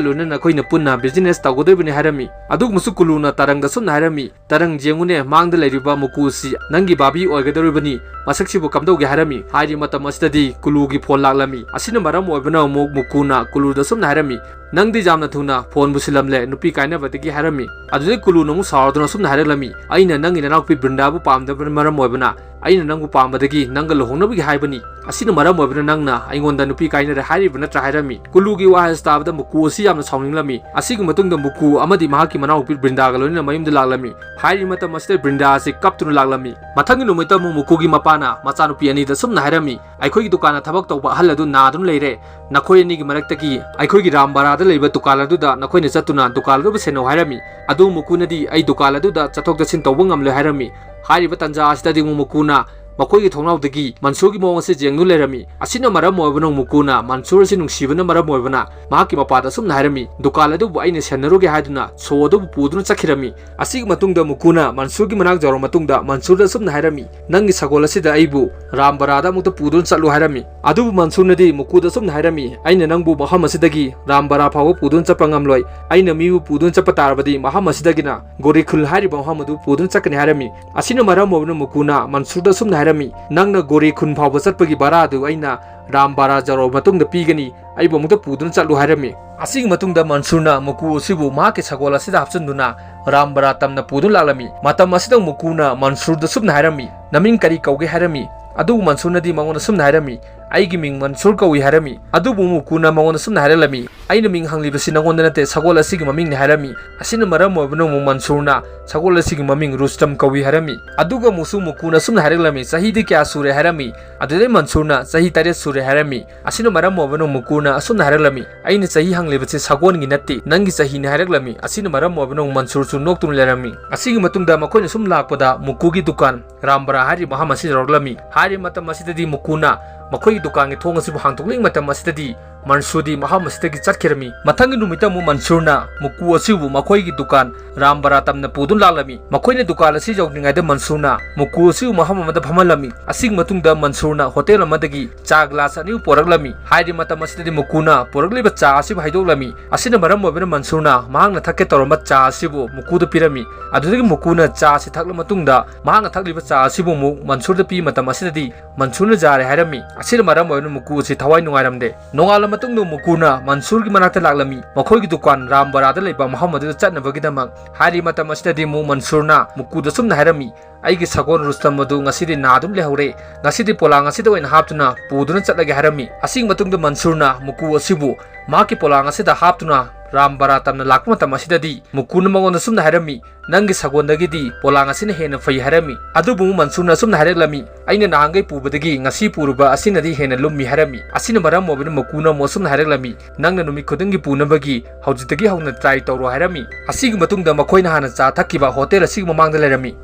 ꯂꯣꯏꯅꯅ ꯑꯩꯈꯣꯏꯅ ꯄꯨꯟꯅ ꯕꯤꯖꯤꯅꯦꯁ ꯇꯧꯒꯗꯧꯔꯤꯕꯅꯤ" ꯍꯥꯏꯔꯝꯃꯤ꯫ ꯑꯗꯨꯒꯨꯝꯕꯁꯨ ꯀꯨꯂꯨꯅ ꯇꯔꯪꯗ ꯑꯁꯨꯝꯅ ꯍꯥꯏꯔꯝꯃꯤ, "ꯇꯔꯪ, ꯌꯦꯡꯉꯨꯅꯦ, ꯃꯥꯡꯗ ꯂꯩꯔꯤꯕ ꯃꯨꯀꯨ ꯑꯁꯤ ꯅꯪꯒꯤ ꯕꯥꯕꯤ ꯑꯣꯏꯒꯗꯧꯔꯤꯕꯅꯤ, ꯃꯁꯛꯁꯤꯕꯨ ꯀꯝꯗꯧꯒꯦ?" ꯍꯥꯏꯔꯝꯃꯤ꯫ ꯍꯥꯏꯔꯤꯕ ꯃꯇꯝ ꯑꯁꯤꯗꯗꯤ ꯀꯨꯂꯨꯒꯤ ꯐꯣꯟ ꯂꯥꯛꯂꯝꯃꯤ꯫ ꯑꯁꯤꯅ ꯃꯔꯝ ꯑꯣꯏꯕꯅ ꯑꯃꯨꯛ ꯃꯨꯀꯨꯅ ꯀꯨꯂꯨꯗ ꯑꯁꯨꯝꯅ ꯍꯥꯏꯔꯝꯃꯤ, "ꯅꯪꯗꯤ ꯌꯥꯝꯅ ꯊꯨꯅ ꯐꯣꯟꯕꯨ ꯁꯤꯜꯂꯝꯂꯦ ꯅꯨꯄꯤ ꯀꯥꯏꯅꯕꯗꯒꯤ" ꯍꯥꯏꯔꯝꯃꯤ꯫ ꯑꯗꯨꯗꯩ ꯀꯨꯂꯨꯅ ꯑꯃꯨꯛ ꯁꯥꯎꯔꯗꯨꯅ ꯑꯁꯨꯝꯅ ꯍꯥꯏꯔꯛꯂꯝꯃꯤ, "ꯑꯩꯅ ꯅꯪꯒꯤ ꯅꯅꯥꯎꯄꯤ ꯕ꯭ꯔꯤꯟꯗꯥꯕꯨ ꯄꯥꯝꯗꯕꯅ ꯃꯔꯝ ꯑꯣꯏꯕꯅ, ꯑꯩꯅ ꯅꯪꯕꯨ ꯄꯥꯝꯕꯗꯒꯤ ꯅꯪꯒ ꯂꯨꯍꯣꯡꯅꯕꯒꯤ ꯍꯥꯏꯕꯅꯤ꯫ ꯑꯁꯤꯅ ꯃꯔꯝ ꯑꯣꯏꯕꯅ ꯅꯪꯅ ꯑꯩꯉꯣꯟꯗ ꯅꯨꯄꯤ ꯀꯥꯏꯅꯔꯦ ꯍꯥꯏꯔꯤꯕ ꯅꯠꯇ꯭ꯔꯥ?" ꯍꯥꯏꯔꯝꯃꯤ꯫ ꯀꯨꯂꯨꯒꯤ ꯋꯥꯍꯩ ꯑꯁꯤ ꯇꯥꯕꯗ ꯃꯨꯀꯨ ꯑꯁꯤ ꯌꯥꯝꯅ ꯁꯥꯎꯅꯤꯡꯂꯝꯃꯤ꯫ ꯑꯁꯤꯒꯤ ꯃꯇꯨꯡꯗ ꯃꯨꯀꯨ ꯑꯃꯗꯤ ꯃꯍꯥꯛꯀꯤ ꯃꯅꯥꯎꯅꯨꯄꯤ ꯕ꯭ꯔꯤꯟꯗꯥꯒ ꯂꯣꯏꯅꯅ ꯃꯌꯨꯝꯗ ꯂꯥꯛꯂꯝꯃꯤ꯫ ꯍꯥꯏꯔꯤꯕ ꯃꯇꯝ ꯑꯁꯤꯗ ꯕ꯭ꯔꯤꯟꯗꯥ ꯑꯁꯤ ꯀꯞꯇꯨꯅ ꯂꯥꯛꯂꯝꯃꯤ꯫ ꯃꯊꯪꯒꯤ ꯅꯨꯃꯤꯠꯇ ꯑꯃꯨꯛ ꯃꯨꯀꯨꯒꯤ ꯃꯄꯥꯅ ꯃꯆꯥꯅꯨꯄꯤ ꯑꯅꯤꯗ ꯑꯁꯨꯝꯅ ꯍꯥꯏꯔꯝꯃꯤ, "ꯑꯩꯈꯣꯏꯒꯤ ꯗꯨꯀꯥꯟꯗ ꯊꯕꯛ ꯇꯧꯕ ꯑꯍꯜ ꯑꯗꯨ ꯅꯥꯗꯨꯅ ꯂꯩꯔꯦ꯫ ꯅꯈꯣꯏ ꯑꯅꯤꯒꯤ ꯃꯔꯛꯇꯒꯤ ꯑꯩꯈꯣꯏꯒꯤ ꯔꯥꯝ ꯕꯔꯥꯗ ꯂꯩꯕ ꯗꯨꯀꯥꯟ ꯑꯗꯨꯗ ꯅꯈꯣꯏꯅ ꯆꯠꯇꯨꯅ ꯗꯨꯀꯥꯟ ꯑꯗꯨꯕꯨ ꯁꯦꯟꯅꯧ" ꯍꯥꯏꯔꯝꯃꯤ꯫ ꯑꯗꯨ ꯃꯨꯀꯨꯅꯗꯤ ꯑꯩ ꯗꯨꯀꯥꯟ ꯑꯗꯨꯗ ꯆꯠꯊꯣꯛ ꯆꯠꯁꯤꯟ ꯇꯧꯕ ꯉꯝꯂꯣꯏ ꯍꯥꯏꯔꯝꯃꯤ꯫ ꯍꯥꯏꯔꯤꯕ ꯇꯥꯟꯖꯥ ꯑꯁꯤꯗꯗꯤ ꯑꯃꯨꯛ ꯃꯨꯀꯨꯅ ꯃꯈꯣꯏꯒꯤ ꯊꯣꯡꯅꯥꯎꯗꯒꯤ ꯃꯟꯁꯨꯔꯒꯤ ꯃꯑꯣꯡ ꯑꯁꯤ ꯌꯦꯡꯗꯨꯅ ꯂꯩꯔꯝꯃꯤ꯫ ꯑꯁꯤꯅ ꯃꯔꯝ ꯑꯣꯏꯕꯅ ꯃꯨꯀꯨꯅ ꯃꯟꯁꯨꯔ ꯑꯁꯤ ꯅꯨꯡꯁꯤꯕꯅ ꯃꯔꯝ ꯑꯣꯏꯕꯅ ꯃꯍꯥꯛꯀꯤ ꯃꯄꯥꯗ ꯑꯁꯨꯝꯅ ꯍꯥꯏꯔꯝꯃꯤ, "ꯗꯨꯀꯥꯟ ꯑꯗꯨꯕꯨ ꯑꯩꯅ ꯁꯦꯟꯅꯔꯨꯒꯦ" ꯍꯥꯏꯗꯨꯅ ꯁꯣ ꯑꯗꯨꯕꯨ ꯄꯨꯗꯨꯅ ꯆꯠꯈꯤꯔꯝꯃꯤ꯫ ꯑꯁꯤꯒꯤ ꯃꯇꯨꯡꯗ ꯃꯨꯀꯨꯅ ꯃꯟꯁꯨꯔꯒꯤ ꯃꯅꯥꯛ ꯌꯧꯔꯕ ꯃꯇꯨꯡꯗ ꯃꯟꯁꯨꯔꯗ ꯑꯁꯨꯝꯅ ꯍꯥꯏꯔꯝꯃꯤ, "ꯅꯪꯒꯤ ꯁꯒꯣꯜ ꯑꯁꯤꯗ ꯑꯩꯕꯨ ꯔꯥꯝ ꯕꯔꯥꯗ ꯑꯃꯨꯛꯇ ꯄꯨꯗꯨꯅ ꯆꯠꯂꯨ" ꯍꯥꯏꯔꯝꯃꯤ꯫ ꯑꯗꯨꯕꯨ ꯃꯟꯁꯨꯔꯅꯗꯤ ꯃꯨꯀꯨꯗ ꯑꯁꯨꯝꯅ ꯍꯥꯏꯔꯝꯃꯤ, "ꯑꯩꯅ ꯅꯪꯕꯨ ꯃꯐꯝ ꯑꯁꯤꯗꯒꯤ ꯔꯥꯝ ꯕꯔꯥ ꯐꯥꯎꯕ ꯄꯨꯗꯨꯅ ꯆꯠꯄ ꯉꯝꯂꯣꯏ꯫ ꯑꯩꯅ ꯃꯤꯕꯨ ꯄꯨꯗꯨꯅ ꯆꯠꯄ ꯇꯥꯔꯕꯗꯤ ꯃꯐꯝ ꯑꯁꯤꯗꯒꯤꯅ ꯒꯣꯔꯤꯈꯨꯜ ꯍꯥꯏꯔꯤꯕ ꯃꯐꯝ ꯑꯗꯨ ꯄꯨꯗꯨꯅ ꯆꯠꯀꯅꯤ" ꯍꯥꯏꯔꯝꯃꯤ꯫ ꯑꯁꯤꯅ ꯃꯔꯝ ꯑꯣꯏꯗꯨꯅ ꯃꯨꯀꯨꯅ ꯃꯟꯁꯨꯔꯗ ꯑꯁꯨꯝꯅ ꯍꯥꯏꯔꯝꯃꯤ, "ꯅꯪꯅ ꯒꯣꯔꯤꯈꯨꯜ ꯐꯥꯎꯕ ꯆꯠꯄꯒꯤ ꯚꯔꯥ ꯑꯗꯨ ꯑꯩꯅ ꯔꯥꯝ ꯕꯔꯥ ꯌꯧꯔꯕ ꯃꯇꯨꯡꯗ ꯄꯤꯒꯅꯤ, ꯑꯩꯕꯨ ꯑꯃꯨꯛꯇ ꯄꯨꯗꯨꯅ ꯆꯠꯂꯨ" ꯍꯥꯏꯔꯝꯃꯤ꯫ ꯑꯁꯤꯒꯤ ꯃꯇꯨꯡꯗ ꯃꯟꯁꯨꯔꯅ ꯃꯨꯀꯨ ꯑꯁꯤꯕꯨ ꯃꯍꯥꯛꯀꯤ ꯁꯒꯣꯜ ꯑꯁꯤꯗ ꯍꯥꯞꯆꯤꯟꯗꯨꯅ ꯔꯥꯝ ꯕꯔꯥ ꯇꯝꯅ ꯄꯨꯗꯨꯅ ꯂꯥꯛꯂꯝꯃꯤ꯫ ꯃꯇꯝ ꯑꯁꯤꯗ ꯃꯨꯀꯨꯅ ꯃꯟꯁꯨꯔꯗ ꯁꯨꯝꯅ ꯍꯥꯏꯔꯝꯃꯤ, "ꯅꯃꯤꯡ ꯀꯔꯤ ꯀꯧꯒꯦ?" ꯍꯥꯏꯔꯝꯃꯤ꯫ ꯑꯗꯨꯕꯨ ꯃꯟꯁꯨꯔꯅꯗꯤ ꯃꯉꯣꯟꯗ ꯁꯨꯝꯅ ꯍꯥꯏꯔꯝꯃꯤ, "ꯑꯩꯒꯤ ꯃꯤꯡ ꯃꯟꯁꯨꯔ ꯀꯧꯏ" ꯍꯥꯏꯔꯝꯃꯤ꯫ ꯑꯗꯨꯕꯨ ꯃꯨꯀꯨꯅ ꯃꯉꯣꯟꯗ ꯁꯨꯝꯅ ꯍꯥꯏꯔꯛꯂꯝꯃꯤ, "ꯑꯩꯅ ꯃꯤꯡ ꯍꯪꯂꯤꯕꯁꯤ ꯅꯉꯣꯟꯗ ꯅꯠꯇꯦ, ꯁꯒꯣꯜ ꯑꯁꯤꯒꯤ ꯃꯃꯤꯡꯅꯤ" ꯍꯥꯏꯔꯝꯃꯤ꯫ ꯑꯁꯤꯅ ꯃꯔꯝ ꯑꯣꯏꯕꯅ ꯑꯃꯨꯛ ꯃꯟꯁꯨꯔꯅ ꯁꯒꯣꯜ ꯑꯁꯤꯒꯤ ꯃꯃꯤꯡ ꯔꯨꯁꯇꯝ ꯀꯧꯏ ꯍꯥꯏꯔꯝꯃꯤ꯫ ꯑꯗꯨꯒ ꯑꯃꯨꯛꯁꯨ ꯃꯨꯀꯨꯅ ꯁꯨꯝꯅ ꯍꯥꯏꯔꯛꯂꯝꯃꯤ, "ꯆꯍꯤꯗꯤ ꯀꯌꯥ ꯁꯨꯔꯦ?" ꯍꯥꯏꯔꯝꯃꯤ꯫ ꯑꯗꯨꯗꯩ ꯃꯟꯁꯨꯔꯅ, "ꯆꯍꯤ ꯇꯔꯦꯠ ꯁꯨꯔꯦ" ꯍꯥꯏꯔꯝꯃꯤ꯫ ꯑꯁꯤꯅ ꯃꯔꯝ ꯑꯣꯏꯕꯅ ꯃꯨꯀꯨꯅ ꯑꯁꯨꯝꯅ ꯍꯥꯏꯔꯛꯂꯝꯃꯤ, "ꯑꯩꯅ ꯆꯍꯤ ꯍꯪꯂꯤꯕꯁꯤ ꯁꯒꯣꯜꯒꯤ ꯅꯠꯇꯦ, ꯅꯪꯒꯤ ꯆꯍꯤꯅꯤ" ꯍꯥꯏꯔꯛꯂꯝꯃꯤ꯫ ꯑꯁꯤꯅ ꯃꯔꯝ ꯑꯣꯏꯕꯅ ꯃꯟꯁꯨꯔꯁꯨ ꯅꯣꯛꯇꯨꯅ ꯂꯩꯔꯝꯃꯤ꯫ ꯑꯁꯤꯒꯤ ꯃꯇꯨꯡꯗ ꯃꯈꯣꯏꯅ ꯁꯨꯝ ꯂꯥꯛꯄꯗ ꯃꯨꯀꯨꯒꯤ ꯗꯨꯀꯥꯟ ꯔꯥꯝꯕꯔꯥ ꯍꯥꯏꯔꯤꯕ ꯃꯐꯝ ꯑꯁꯤ ꯌꯧꯔꯛꯂꯝꯃꯤ꯫ ꯍꯥꯏꯔꯤꯕ ꯃꯇꯝ ꯑꯁꯤꯗꯗꯤ ꯃꯨꯀꯨꯅ ꯃꯈꯣꯏꯒꯤ ꯗꯨꯀꯥꯟꯒꯤ ꯊꯣꯡ ꯑꯁꯤꯕꯨ ꯍꯥꯡꯗꯣꯛꯂꯤꯉꯩ ꯃꯇꯝ ꯑꯁꯤꯗꯗꯤ ꯃꯟꯁꯨꯔꯗꯤ ꯃꯐꯝ ꯑꯁꯤꯗꯒꯤ ꯆꯠꯈꯤꯔꯝꯃꯤ꯫ ꯃꯊꯪꯒꯤ ꯅꯨꯃꯤꯠꯇ ꯑꯃꯨꯛ ꯃꯟꯁꯨꯔꯅ ꯃꯨꯀꯨ ꯑꯁꯤꯕꯨ ꯃꯈꯣꯏꯒꯤ ꯗꯨꯀꯥꯟ ꯔꯥꯝꯕꯔꯥ ꯇꯝꯅ ꯄꯨꯗꯨꯅ ꯂꯥꯛꯂꯝꯃꯤ꯫ ꯃꯈꯣꯏꯅ ꯗꯨꯀꯥꯟ ꯑꯁꯤ ꯌꯧꯗ꯭ꯔꯤꯉꯩꯗ ꯃꯟꯁꯨꯔꯅ ꯃꯨꯀꯨ ꯑꯁꯤꯕꯨ ꯃꯐꯝ ꯑꯃꯗ ꯐꯝꯍꯜꯂꯝꯃꯤ꯫ ꯑꯁꯤꯒꯤ ꯃꯇꯨꯡꯗ ꯃꯟꯁꯨꯔꯅ ꯍꯣꯇꯦꯜ ꯑꯃꯗꯒꯤ ꯆꯥ ꯒ꯭ꯂꯥꯁ ꯑꯅꯤ ꯄꯨꯔꯛꯂꯝꯃꯤ꯫ ꯍꯥꯏꯔꯤꯕ ꯃꯇꯝ ꯑꯁꯤꯗꯗꯤ ꯃꯨꯀꯨꯅ ꯄꯨꯔꯛꯂꯤꯕ ꯆꯥ ꯑꯁꯤꯕꯨ ꯍꯩꯗꯣꯛꯂꯝꯃꯤ꯫ ꯑꯁꯤꯅ ꯃꯔꯝ ꯑꯣꯏꯕꯅ ꯃꯟꯁꯨꯔꯅ ꯃꯍꯥꯛꯅ ꯊꯛꯀꯦ ꯇꯧꯔꯝꯕ ꯆꯥ ꯑꯁꯤꯕꯨ ꯃꯨꯀꯨꯗ ꯄꯤꯔꯝꯃꯤ꯫ ꯑꯗꯨꯗꯒꯤ ꯃꯨꯀꯨꯅ ꯆꯥ ꯑꯁꯤ ꯊꯛꯂꯕ ꯃꯇꯨꯡꯗ ꯃꯍꯥꯛꯅ ꯊꯛꯂꯤꯕ ꯆꯥ ꯑꯁꯤꯕꯨ ꯑꯃꯨꯛ ꯃꯟꯁꯨꯔꯗ ꯄꯤꯕ ꯃꯇꯝ ꯑꯁꯤꯗꯗꯤ ꯃꯟꯁꯨꯔꯅ ꯌꯥꯔꯦ ꯍꯥꯏꯔꯝꯃꯤ꯫ ꯑꯁꯤꯅ ꯃꯔꯝ ꯑꯣꯏꯗꯨꯅ ꯃꯨꯀꯨ ꯑꯁꯤ ꯊꯋꯥꯏ ꯅꯨꯡꯉꯥꯏꯔꯝꯗꯦ꯫ ꯅꯣꯡꯉꯥꯜꯂꯝ ꯃꯇꯨꯡꯗ ꯃꯨꯀꯨꯅ ꯃꯟꯁꯨꯔꯒꯤ ꯃꯅꯥꯛꯇ ꯂꯥꯛꯂꯝꯃꯤ꯫ ꯃꯈꯣꯏꯒꯤ ꯗꯨꯀꯥꯟ ꯔꯥꯝꯕꯔꯥꯗ ꯂꯩꯕ ꯃꯐꯝ ꯑꯗꯨꯗ ꯆꯠꯅꯕꯒꯤꯗꯃꯛ꯫ ꯍꯥꯏꯔꯤꯕ ꯃꯇꯝ ꯑꯁꯤꯗꯗꯤ ꯑꯃꯨꯛ ꯃꯟꯁꯨꯔꯅ ꯃꯨꯀꯨꯗ ꯑꯁꯨꯝꯅ ꯍꯥꯏꯔꯝꯃꯤ, "ꯑꯩꯒꯤ ꯁꯒꯣꯜ ꯔꯨꯁꯇꯝ ꯑꯗꯨ ꯉꯁꯤꯗꯤ ꯅꯥꯗꯨꯅ ꯂꯩꯍꯧꯔꯦ꯫ ꯉꯁꯤꯗꯤ ꯄꯣꯂꯥꯡ ꯑꯁꯤꯗ ꯑꯣꯏꯅ ꯍꯥꯞꯇꯨꯅ ꯄꯨꯗꯨꯅ ꯆꯠꯂꯒꯦ" ꯍꯥꯏꯔꯝꯃꯤ꯫ ꯑꯁꯤꯒꯤ ꯃꯇꯨꯡꯗ ꯃꯟꯁꯨꯔꯅ ꯃꯨꯀꯨ ꯑꯁꯤꯕꯨ ꯃꯍꯥꯛꯀꯤ ꯄꯣꯂꯥꯡ ꯑꯁꯤꯗ ꯍꯥꯞꯇꯨꯅ ꯔꯥꯝꯕꯔꯥ ꯇꯝꯅ ꯂꯥꯛꯄ ꯃꯇꯝ ꯑꯁꯤꯗꯗꯤ ꯃꯨꯀꯨꯅ ꯃꯉꯣꯟꯗ ꯑꯁꯨꯝꯅ ꯍꯥꯏꯔꯝꯃꯤ, "ꯅꯪꯒꯤ ꯁꯒꯣꯜꯗꯒꯤꯗꯤ ꯄꯣꯂꯥꯡ ꯑꯁꯤꯅ ꯍꯦꯟꯅ ꯐꯩ" ꯍꯥꯏꯔꯝꯃꯤ꯫ ꯑꯗꯨꯕꯨ ꯃꯟꯁꯨꯔꯅ ꯑꯁꯨꯝꯅ ꯍꯥꯏꯔꯛꯂꯝꯃꯤ, "ꯑꯩꯅ ꯅꯍꯥꯟꯈꯩ ꯄꯨꯕꯗꯒꯤ ꯉꯁꯤ ꯄꯨꯔꯨꯕ ꯑꯁꯤꯅꯗꯤ ꯍꯦꯟꯅ ꯂꯨꯝꯃꯤ" ꯍꯥꯏꯔꯝꯃꯤ꯫ ꯑꯁꯤꯅ ꯃꯔꯝ ꯑꯣꯏꯕꯅ ꯃꯨꯀꯨꯅ ꯑꯃꯨꯛ ꯑꯁꯨꯝꯅ ꯍꯥꯏꯔꯛꯂꯝꯃꯤ, "ꯅꯪꯅ ꯅꯨꯃꯤꯠ ꯈꯨꯗꯤꯡꯒꯤ ꯄꯨꯅꯕꯒꯤ ꯍꯧꯖꯤꯛꯇꯒꯤ ꯍꯧꯅ try ꯇꯧꯔꯣ" ꯍꯥꯏꯔꯝꯃꯤ꯫ ꯑꯁꯤꯒꯤ ꯃꯇꯨꯡꯗ ꯃꯈꯣꯏꯅ ꯍꯥꯟꯅ ꯆꯥ ꯊꯛꯈꯤꯕ ꯍꯣꯇꯦꯜ ꯑꯁꯤꯒꯤ ꯃꯃꯥꯡꯗ ꯂꯩꯔꯝꯃꯤ꯫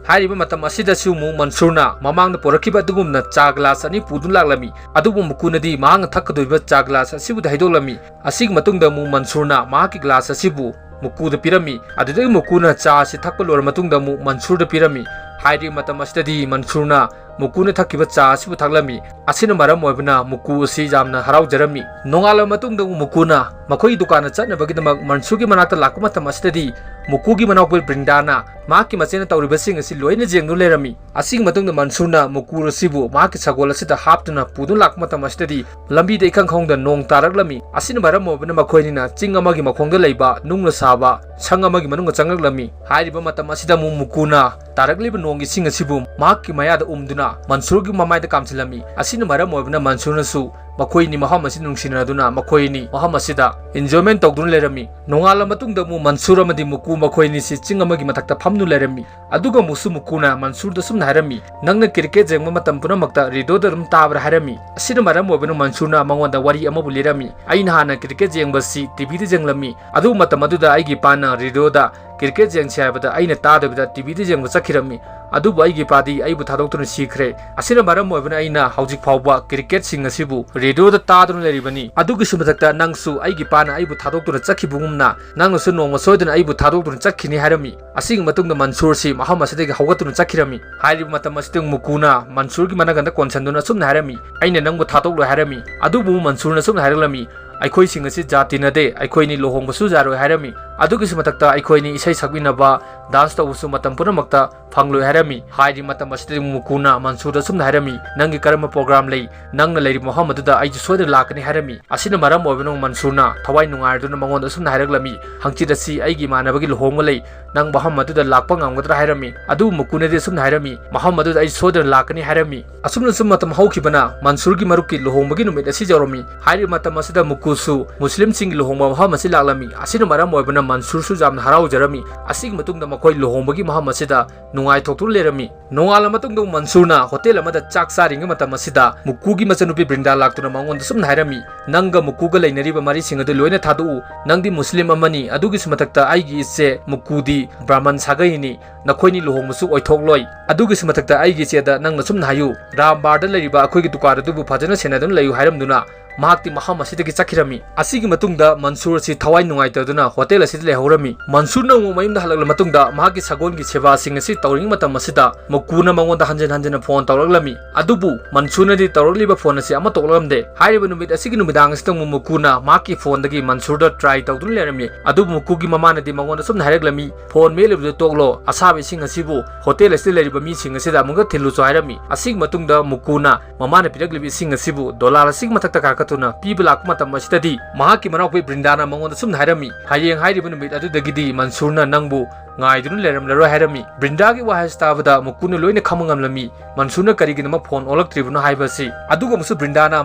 ꯍꯥꯏꯔꯤꯕ ꯃꯇꯝ ꯑꯁꯤꯗꯁꯨ ꯑꯃꯨꯛ ꯃꯟꯁꯨꯔꯅ ꯃꯃꯥꯡꯗ ꯄꯨꯔꯛꯈꯤꯕ ꯑꯗꯨꯒꯨꯝꯅ ꯆꯥ ꯒ꯭ꯂꯥꯁ ꯑꯅꯤ ꯄꯨꯗꯨꯅ ꯂꯥꯛꯂꯝꯃꯤ꯫ ꯑꯗꯨꯕꯨ ꯃꯨꯀꯨꯅꯗꯤ ꯃꯍꯥꯛꯅ ꯊꯛꯀꯗꯧꯔꯤꯕ ꯆꯥ ꯒ꯭ꯂꯥꯁ ꯑꯁꯤꯕꯨꯗꯤ ꯍꯩꯗꯣꯛꯂꯝꯃꯤ꯫ ꯑꯁꯤꯒꯤ ꯃꯇꯨꯡꯗ ꯑꯃꯨꯛ ꯃꯟꯁꯨꯔꯅ ꯃꯍꯥꯛꯀꯤ ꯒ꯭ꯂꯥꯁ ꯑꯁꯤꯕꯨ ꯃꯨꯀꯨꯗ ꯄꯤꯔꯝꯃꯤ꯫ ꯑꯗꯨꯗꯒꯤ ꯃꯨꯀꯨꯅ ꯆꯥ ꯑꯁꯤ ꯊꯛꯄ ꯂꯣꯏꯔ ꯃꯇꯨꯡꯗ ꯑꯃꯨꯛ ꯃꯟꯁꯨꯔꯗ ꯄꯤꯔꯝꯃꯤ꯫ ꯍꯥꯏꯔꯤꯕ ꯃꯇꯝ ꯑꯁꯤꯗꯗꯤ ꯃꯟꯁꯨꯔꯅ ꯃꯨꯀꯨꯅ ꯊꯛꯈꯤꯕ ꯆꯥ ꯑꯁꯤꯕꯨ ꯊꯛꯂꯝꯃꯤ꯫ ꯑꯁꯤꯅ ꯃꯔꯝ ꯑꯣꯏꯕꯅ ꯃꯨꯀꯨ ꯑꯁꯤ ꯌꯥꯝꯅ ꯍꯔꯥꯎꯖꯔꯝꯃꯤ꯫ ꯅꯣꯡꯉꯥꯜꯂꯕ ꯃꯇꯨꯡꯗ ꯑꯃꯨꯛ ꯃꯨꯀꯨꯅ ꯃꯈꯣꯏꯒꯤ ꯗꯨꯀꯥꯟꯗ ꯆꯠꯅꯕꯒꯤꯗꯃꯛ ꯃꯟꯁꯨꯔꯒꯤ ꯃꯅꯥꯛꯇ ꯂꯥꯛꯄ ꯃꯇꯝ ꯑꯁꯤꯗꯗꯤ ꯃꯨꯀꯨꯒꯤ ꯃꯅꯥꯎꯄꯤ ꯕ꯭ꯔꯤꯟꯗꯥꯅ ꯃꯍꯥꯛꯀꯤ ꯃꯆꯦꯅ ꯇꯧꯔꯤꯕꯁꯤꯡ ꯑꯁꯤ ꯂꯣꯏꯅ ꯌꯦꯡꯗꯨꯅ ꯂꯩꯔꯝꯃꯤ꯫ ꯑꯁꯤꯒꯤ ꯃꯇꯨꯡꯗ ꯃꯟꯁꯨꯔꯅ ꯃꯨꯀꯨ ꯑꯁꯤꯕꯨ ꯃꯍꯥꯛꯀꯤ ꯁꯒꯣꯜ ꯑꯁꯤꯗ ꯍꯥꯞꯇꯨꯅ ꯄꯨꯗꯨꯅ ꯂꯥꯛꯄ ꯃꯇꯝ ꯑꯁꯤꯗꯗꯤ ꯂꯝꯕꯤꯗ ꯏꯈꯪ ꯈꯪꯍꯧꯗ ꯅꯣꯡ ꯇꯥꯔꯛꯂꯝꯃꯤ꯫ ꯑꯁꯤꯅ ꯃꯔꯝ ꯑꯣꯏꯕꯅ ꯃꯈꯣꯏ ꯑꯅꯤꯅ ꯆꯤꯡ ꯑꯃꯒꯤ ꯃꯈꯣꯡꯗ ꯂꯩꯕ ꯅꯨꯡꯅ ꯁꯥꯕ ꯁꯪ ꯑꯃꯒꯤ ꯃꯅꯨꯡꯗ ꯆꯪꯂꯛꯂꯝꯃꯤ꯫ ꯍꯥꯏꯔꯤꯕ ꯃꯇꯝ ꯑꯁꯤꯗ ꯑꯃꯨꯛ ꯃꯨꯀꯨꯅ ꯇꯥꯔꯛꯂꯤꯕ ꯅꯣꯡꯒꯤ ꯏꯁꯤꯡ ꯑꯁꯤꯕꯨ ꯃꯍꯥꯛꯀꯤ ꯃꯌꯥꯗ ꯎꯝꯗꯨꯅ ꯃꯟꯁꯨꯔꯒꯤ ꯃꯃꯥꯏꯗ ꯀꯥꯝꯁꯤꯜꯂꯝꯃꯤ꯫ ꯑꯁꯤꯅ ꯃꯔꯝ ꯑꯣꯏꯕꯅ ꯃꯟꯁꯨꯔꯅꯁꯨ ꯃꯈꯣꯏ ꯑꯅꯤ ꯃꯐꯝ ꯑꯁꯤ ꯅꯨꯡꯁꯤꯅꯗꯨꯅ ꯃꯈꯣꯏ ꯑꯅꯤ ꯃꯐꯝ ꯑꯁꯤꯗ enjoyment ꯇꯧꯗꯨꯅ ꯂꯩꯔꯝꯃꯤ꯫ ꯅꯣꯡꯉꯥꯜꯂ ꯃꯇꯨꯡꯗ ꯑꯃꯨꯛ ꯃꯟꯁꯨꯔ ꯑꯃꯗꯤ ꯃꯨꯀꯨ ꯃꯈꯣꯏ ꯑꯅꯤꯁꯤ ꯆꯤꯡ ꯑꯃꯒꯤ ꯃꯊꯛꯇ ꯐꯝꯗꯨꯅ ꯂꯩꯔꯝꯃꯤ꯫ ꯑꯗꯨꯒ ꯑꯃꯨꯛꯁꯨ ꯃꯨꯀꯨꯅ ꯃꯟꯁꯨꯔꯗ ꯁꯨꯝꯅ ꯍꯥꯏꯔꯝꯃꯤ, "ꯅꯪꯅ ꯀ꯭ꯔꯤꯀꯦꯠ ꯌꯦꯡꯕ ꯃꯇꯝ ꯄꯨꯝꯅꯃꯛꯇ ꯔꯦꯗꯤꯑꯣꯗ ꯑꯗꯨꯝ ꯇꯥꯕ꯭ꯔꯥ?" ꯍꯥꯏꯔꯝꯃꯤ꯫ ꯑꯁꯤꯅ ꯃꯔꯝ ꯑꯣꯏꯕꯅ ꯃꯟꯁꯨꯔꯅ ꯃꯉꯣꯟꯗ ꯋꯥꯔꯤ ꯑꯃꯕꯨ ꯂꯤꯔꯝꯃꯤ꯫ "ꯑꯩꯅ ꯍꯥꯟꯅ ꯀ꯭ꯔꯤꯀꯦꯠ ꯌꯦꯡꯕꯁꯤ ꯇꯤꯚꯤꯗ ꯌꯦꯡꯂꯝꯃꯤ꯫ ꯑꯗꯨ ꯃꯇꯝ ꯑꯗꯨꯗ ꯑꯩꯒꯤ ꯏꯄꯥꯅ ꯔꯦꯗꯤꯑꯣꯗ ꯀ꯭ꯔꯤꯀꯦꯠ ꯌꯦꯡꯁꯤ ꯍꯥꯏꯕꯗ ꯑꯩꯅ ꯇꯥꯗꯕꯤꯗ ꯇꯤꯚꯤꯗ ꯌꯦꯡꯕ ꯆꯠꯈꯤꯔꯝꯃꯤ꯫ ꯑꯗꯨꯕꯨ ꯑꯩꯒꯤ ꯏꯄꯥꯗꯤ ꯑꯩꯕꯨ ꯊꯥꯗꯣꯛꯇꯨꯅ ꯁꯤꯈ꯭ꯔꯦ꯫ ꯑꯁꯤꯅ ꯃꯔꯝ ꯑꯣꯏꯕꯅ ꯑꯩꯅ ꯍꯧꯖꯤꯛ ꯐꯥꯎꯕ ꯀ꯭ꯔꯤꯀꯦꯠꯁꯤꯡ ꯑꯁꯤꯕꯨ ꯔꯦꯗꯤꯑꯣꯗ ꯇꯥꯗꯨꯅ ꯂꯩꯔꯤꯕꯅꯤ꯫ ꯑꯗꯨꯒꯤꯁꯨ ꯃꯊꯛꯇ ꯅꯪꯁꯨ ꯑꯩꯒꯤ ꯏꯄꯥꯅ ꯑꯩꯕꯨ ꯊꯥꯗꯣꯛꯇꯨꯅ ꯆꯠꯈꯤꯕꯒꯨꯝꯅ ꯅꯪꯅꯁꯨ ꯅꯣꯡꯃ ꯁꯣꯏꯗꯅ ꯑꯩꯕꯨ ꯊꯥꯗꯣꯛꯇꯨꯅ ꯆꯠꯈꯤꯅꯤ" ꯍꯥꯏꯔꯝꯃꯤ꯫ ꯑꯁꯤꯒꯤ ꯃꯇꯨꯡꯗ ꯃꯟꯁꯨꯔꯁꯤ ꯃꯐꯝ ꯑꯁꯤꯗꯒꯤ ꯍꯧꯒꯠꯇꯨꯅ ꯆꯠꯈꯤꯔꯝꯃꯤ꯫ ꯍꯥꯏꯔꯤꯕ ꯃꯇꯝ ꯑꯁꯤꯗ ꯃꯨꯀꯨꯅ ꯃꯟꯁꯨꯔꯒꯤ ꯃꯅꯥꯀꯟꯗ ꯀꯣꯟꯁꯟꯗꯨꯅ ꯑꯁꯨꯝꯅ ꯍꯥꯏꯔꯝꯃꯤ, "ꯑꯩꯅ ꯅꯪꯕꯨ ꯊꯥꯗꯣꯛꯂꯣꯏ" ꯍꯥꯏꯔꯝꯃꯤ꯫ ꯑꯗꯨꯕꯨ ꯃꯟꯁꯨꯔꯅ ꯑꯁꯨꯝꯅ ꯍꯥꯏꯔꯛꯂꯝꯃꯤ, "ꯑꯩꯈꯣꯏꯁꯤꯡ ꯑꯁꯤ ꯖꯥꯠ ꯇꯤꯟꯅꯗꯦ, ꯑꯩꯈꯣꯏꯅꯤ ꯂꯨꯍꯣꯡꯕꯁꯨ ꯌꯥꯔꯣꯏ" ꯍꯥꯏꯔꯝꯃꯤ꯫ ꯑꯗꯨꯒꯤꯁꯨ ꯃꯊꯛꯇ ꯑꯩꯈꯣꯏꯅꯤ ꯏꯁꯩ ꯁꯛꯃꯤꯟꯅꯕ, dance ꯇꯧꯕꯁꯨ ꯃꯇꯝ ꯄꯨꯝꯅꯃꯛꯇ ꯐꯪꯂꯣꯏ ꯍꯥꯏꯔꯝꯃꯤ꯫ ꯍꯥꯏꯔꯤꯕ ꯃꯇꯝ ꯑꯁꯤꯗ ꯃꯨꯀꯨꯅ ꯃꯟꯁꯨꯔꯗ ꯑꯁꯨꯝꯅ ꯍꯥꯏꯔꯝꯃꯤ, "ꯅꯪꯒꯤ ꯀꯔꯝꯕ program ꯂꯩ? ꯅꯪꯅ ꯂꯩꯔꯤꯕ ꯃꯐꯝ ꯑꯗꯨꯗ ꯑꯩꯁꯨ ꯁꯣꯏꯗꯅ ꯂꯥꯛꯀꯅꯤ" ꯍꯥꯏꯔꯝꯃꯤ꯫ ꯑꯁꯤꯅ ꯃꯔꯝ ꯑꯣꯏꯕꯅ ꯃꯟꯁꯨꯔꯅ ꯊꯋꯥꯏ ꯅꯨꯡꯉꯥꯏꯔꯗꯨꯅ ꯃꯉꯣꯟꯗ ꯑꯁꯨꯝꯅ ꯍꯥꯏꯔꯛꯂꯝꯃꯤ, "ꯍꯪꯆꯤꯠ ꯑꯁꯤ ꯑꯩꯒꯤ ꯏꯃꯥꯟꯅꯕꯒꯤ ꯂꯨꯍꯣꯡꯕ ꯂꯩ, ꯅꯪ ꯃꯐꯝ ꯑꯗꯨꯗ ꯂꯥꯛꯄ ꯉꯝꯒꯗ꯭ꯔꯥ?" ꯍꯥꯏꯔꯝꯃꯤ꯫ ꯑꯗꯨꯕꯨ ꯃꯨꯀꯨꯅꯗꯤ ꯑꯁꯨꯝꯅ ꯍꯥꯏꯔꯝꯃꯤ, "ꯃꯐꯝ ꯑꯗꯨꯗ ꯑꯩ ꯁꯣꯏꯗꯅ ꯂꯥꯛꯀꯅꯤ" ꯍꯥꯏꯔꯝꯃꯤ꯫ ꯑꯁꯨꯝꯅ ꯁꯨꯝ ꯃꯇꯝ ꯍꯧꯈꯤꯕꯅ ꯃꯟꯁꯨꯔꯒꯤ ꯃꯔꯨꯞꯀꯤ ꯂꯨꯍꯣꯡꯕꯒꯤ ꯅꯨꯃꯤꯠ ꯑꯁꯤ ꯌꯧꯔꯝꯃꯤ꯫ ꯍꯥꯏꯔꯤꯕ ꯃꯇꯝ ꯑꯁꯤꯗ ꯃꯨꯀꯨꯁꯨ ꯃꯨꯁꯂꯤꯝꯁꯤꯡꯒꯤ ꯂꯨꯍꯣꯡꯕ ꯃꯐꯝ ꯑꯁꯤ ꯂꯥꯛꯂꯝꯃꯤ꯫ ꯑꯁꯤꯅ ꯃꯔꯝ ꯑꯣꯏꯕꯅ ꯃꯟꯁꯨꯔꯁꯨ ꯌꯥꯝꯅ ꯍꯔꯥꯎꯖꯔꯝꯃꯤ꯫ ꯑꯁꯤꯒꯤ ꯃꯇꯨꯡꯗ ꯃꯈꯣꯏ ꯂꯨꯍꯣꯡꯕꯒꯤ ꯃꯐꯝ ꯑꯁꯤꯗ ꯅꯨꯡꯉꯥꯏꯊꯣꯛꯇꯨꯅ ꯂꯩꯔꯝꯃꯤ꯫ ꯅꯣꯡꯉꯥꯜꯂ ꯃꯇꯨꯡꯗ ꯃꯟꯁꯨꯔꯅ ꯍꯣꯇꯦꯜ ꯑꯃꯗ ꯆꯥꯛ ꯆꯥꯔꯤꯉꯩ ꯃꯇꯝ ꯑꯁꯤꯗ ꯃꯨꯀꯨꯒꯤ ꯃꯆꯟꯅꯨꯄꯤ ꯕ꯭ꯔꯤꯟꯗꯥ ꯂꯥꯛꯇꯨꯅ ꯃꯉꯣꯟꯗ ꯁꯨꯝꯅ ꯍꯥꯏꯔꯝꯃꯤ, "ꯅꯪꯒ ꯃꯨꯀꯨꯒ ꯂꯩꯅꯔꯤꯕ ꯃꯔꯤꯁꯤꯡ ꯑꯗꯨ ꯂꯣꯏꯅ ꯊꯥꯗꯣꯛꯎ꯫ ꯅꯪꯗꯤ ꯃꯨꯁꯂꯤꯝ ꯑꯃꯅꯤ, ꯑꯗꯨꯒꯤꯁꯨ ꯃꯊꯛꯇ ꯑꯩꯒꯤ ꯏꯆꯦ ꯃꯨꯀꯨꯗꯤ ꯕ꯭ꯔꯥꯍꯃꯟ ꯁꯥꯒꯩꯅꯤ꯫ ꯅꯈꯣꯏꯅꯤ ꯂꯨꯍꯣꯡꯕꯁꯨ ꯑꯣꯏꯊꯣꯛꯂꯣꯏ꯫ ꯑꯗꯨꯒꯤꯁꯨ ꯃꯊꯛꯇ ꯑꯩꯒꯤ ꯏꯆꯦꯗ ꯅꯪꯅ ꯁꯨꯝꯅ ꯍꯥꯏꯌꯨ, ꯔꯥꯝꯕꯥꯔꯗ ꯂꯩꯔꯤꯕ ꯑꯩꯈꯣꯏꯒꯤ ꯗꯨꯀꯥꯟ ꯑꯗꯨꯕꯨ ꯐꯖꯅ ꯁꯦꯟꯅꯗꯨꯅ ꯂꯩꯌꯨ" ꯍꯥꯏꯔꯝꯗꯨꯅ ꯃꯍꯥꯛꯇꯤ ꯃꯐꯝ ꯑꯁꯤꯗꯒꯤ ꯆꯠꯈꯤꯔꯝꯃꯤ꯫ ꯑꯁꯤꯒꯤ ꯃꯇꯨꯡꯗ ꯃꯟꯁꯨꯔ ꯑꯁꯤ ꯊꯋꯥꯏ ꯅꯨꯡꯉꯥꯏꯇꯗꯨꯅ ꯍꯣꯇꯦꯜ ꯑꯁꯤꯗ ꯂꯩꯍꯧꯔꯝꯃꯤ꯫ ꯃꯟꯁꯨꯔꯅ ꯑꯃꯨꯛ ꯃꯌꯨꯝꯗ ꯍꯜꯂꯛꯂ ꯃꯇꯨꯡꯗ ꯃꯍꯥꯛꯀꯤ ꯁꯒꯣꯜꯒꯤ ꯁꯦꯕꯥꯁꯤꯡ ꯑꯁꯤ ꯇꯧꯔꯤꯉꯩ ꯃꯇꯝ ꯑꯁꯤꯗ ꯃꯨꯀꯨꯅ ꯃꯉꯣꯟꯗ ꯍꯟꯖꯤꯟ ꯍꯟꯖꯤꯟꯅ ꯐꯣꯟ ꯇꯧꯔꯛꯂꯝꯃꯤ꯫ ꯑꯗꯨꯕꯨ ꯃꯟꯁꯨꯔꯅꯗꯤ ꯇꯧꯔꯛꯂꯤꯕ ꯐꯣꯟ ꯑꯁꯤ ꯑꯃꯠꯇ ꯑꯣꯛꯂꯝꯗꯦ꯫ ꯍꯥꯏꯔꯤꯕ ꯅꯨꯃꯤꯠ ꯑꯁꯤꯒꯤ ꯅꯨꯃꯤꯗꯥꯡ ꯑꯁꯤꯗ ꯑꯃꯨꯛ ꯃꯨꯀꯨꯅ ꯃꯍꯥꯛꯀꯤ ꯐꯣꯟꯗꯒꯤ ꯃꯟꯁꯨꯔꯗ try ꯇꯧꯗꯨꯅ ꯂꯩꯔꯝꯃꯤ꯫ ꯑꯗꯨꯕꯨ ꯃꯨꯀꯨꯒꯤ ꯃꯃꯥꯅꯗꯤ ꯃꯉꯣꯟꯗ ꯁꯨꯝꯅ ꯍꯥꯏꯔꯛꯂꯝꯃꯤ, "ꯐꯣꯟ ꯃꯦꯠꯂꯤꯕꯗꯨ ꯇꯣꯛꯂꯣ, ꯑꯁꯥꯕ ꯏꯁꯤꯡ ꯑꯁꯤꯕꯨ ꯍꯣꯇꯦꯜ ꯑꯁꯤꯗ ꯂꯩꯔꯤꯕ ꯃꯤꯁꯤꯡ ꯑꯁꯤꯗ ꯑꯃꯨꯛꯇ ꯊꯤꯜꯂꯨꯆꯣ" ꯍꯥꯏꯔꯝꯃꯤ꯫ ꯑꯁꯤꯒꯤ ꯃꯇꯨꯡꯗ ꯃꯨꯀꯨꯅ ꯃꯃꯥꯅ ꯄꯤꯔꯛꯂꯤꯕ ꯏꯁꯤꯡ ꯑꯁꯤꯕꯨ ꯗꯣꯂꯥꯜ ꯑꯁꯤꯒꯤ ꯃꯊꯛꯇ ꯀꯥꯈꯠꯇꯨꯅ ꯄꯤꯕ ꯂꯥꯛꯄ ꯃꯇꯝ ꯑꯁꯤꯗꯗꯤ ꯃꯍꯥꯛꯀꯤ ꯃꯅꯥꯎꯄꯤ ꯕ꯭ꯔꯤꯟꯗꯥꯅ ꯃꯉꯣꯟꯗ ꯁꯨꯝꯅ ꯍꯥꯏꯔꯝꯃꯤ, "ꯍꯌꯦꯡ ꯍꯥꯏꯔꯤꯕ ꯅꯨꯃꯤꯠ ꯑꯗꯨꯗꯒꯤꯗꯤ ꯃꯟꯁꯨꯔꯅ ꯅꯪꯕꯨ ꯉꯥꯏꯗꯨꯅ ꯂꯩꯔꯝꯂꯔꯣꯏ" ꯍꯥꯏꯔꯝꯃꯤ꯫ ꯕ꯭ꯔꯤꯟꯗꯥꯒꯤ ꯋꯥꯍꯩ ꯑꯁꯤ ꯇꯥꯕꯗ ꯃꯨꯀꯨꯅ ꯂꯣꯏꯅ ꯈꯪꯕ ꯉꯝꯂꯝꯃꯤ꯫ ꯃꯟꯁꯨꯔꯅ ꯀꯔꯤꯒꯤꯗꯃꯛ ꯐꯣꯟ ꯑꯣꯜꯂꯛꯇ꯭ꯔꯤꯕꯅꯣ ꯍꯥꯏꯕ ꯑꯁꯤ꯫ ꯑꯗꯨꯒ ꯑꯃꯨꯛꯁꯨ ꯕ꯭ꯔꯤꯟꯗꯥꯅ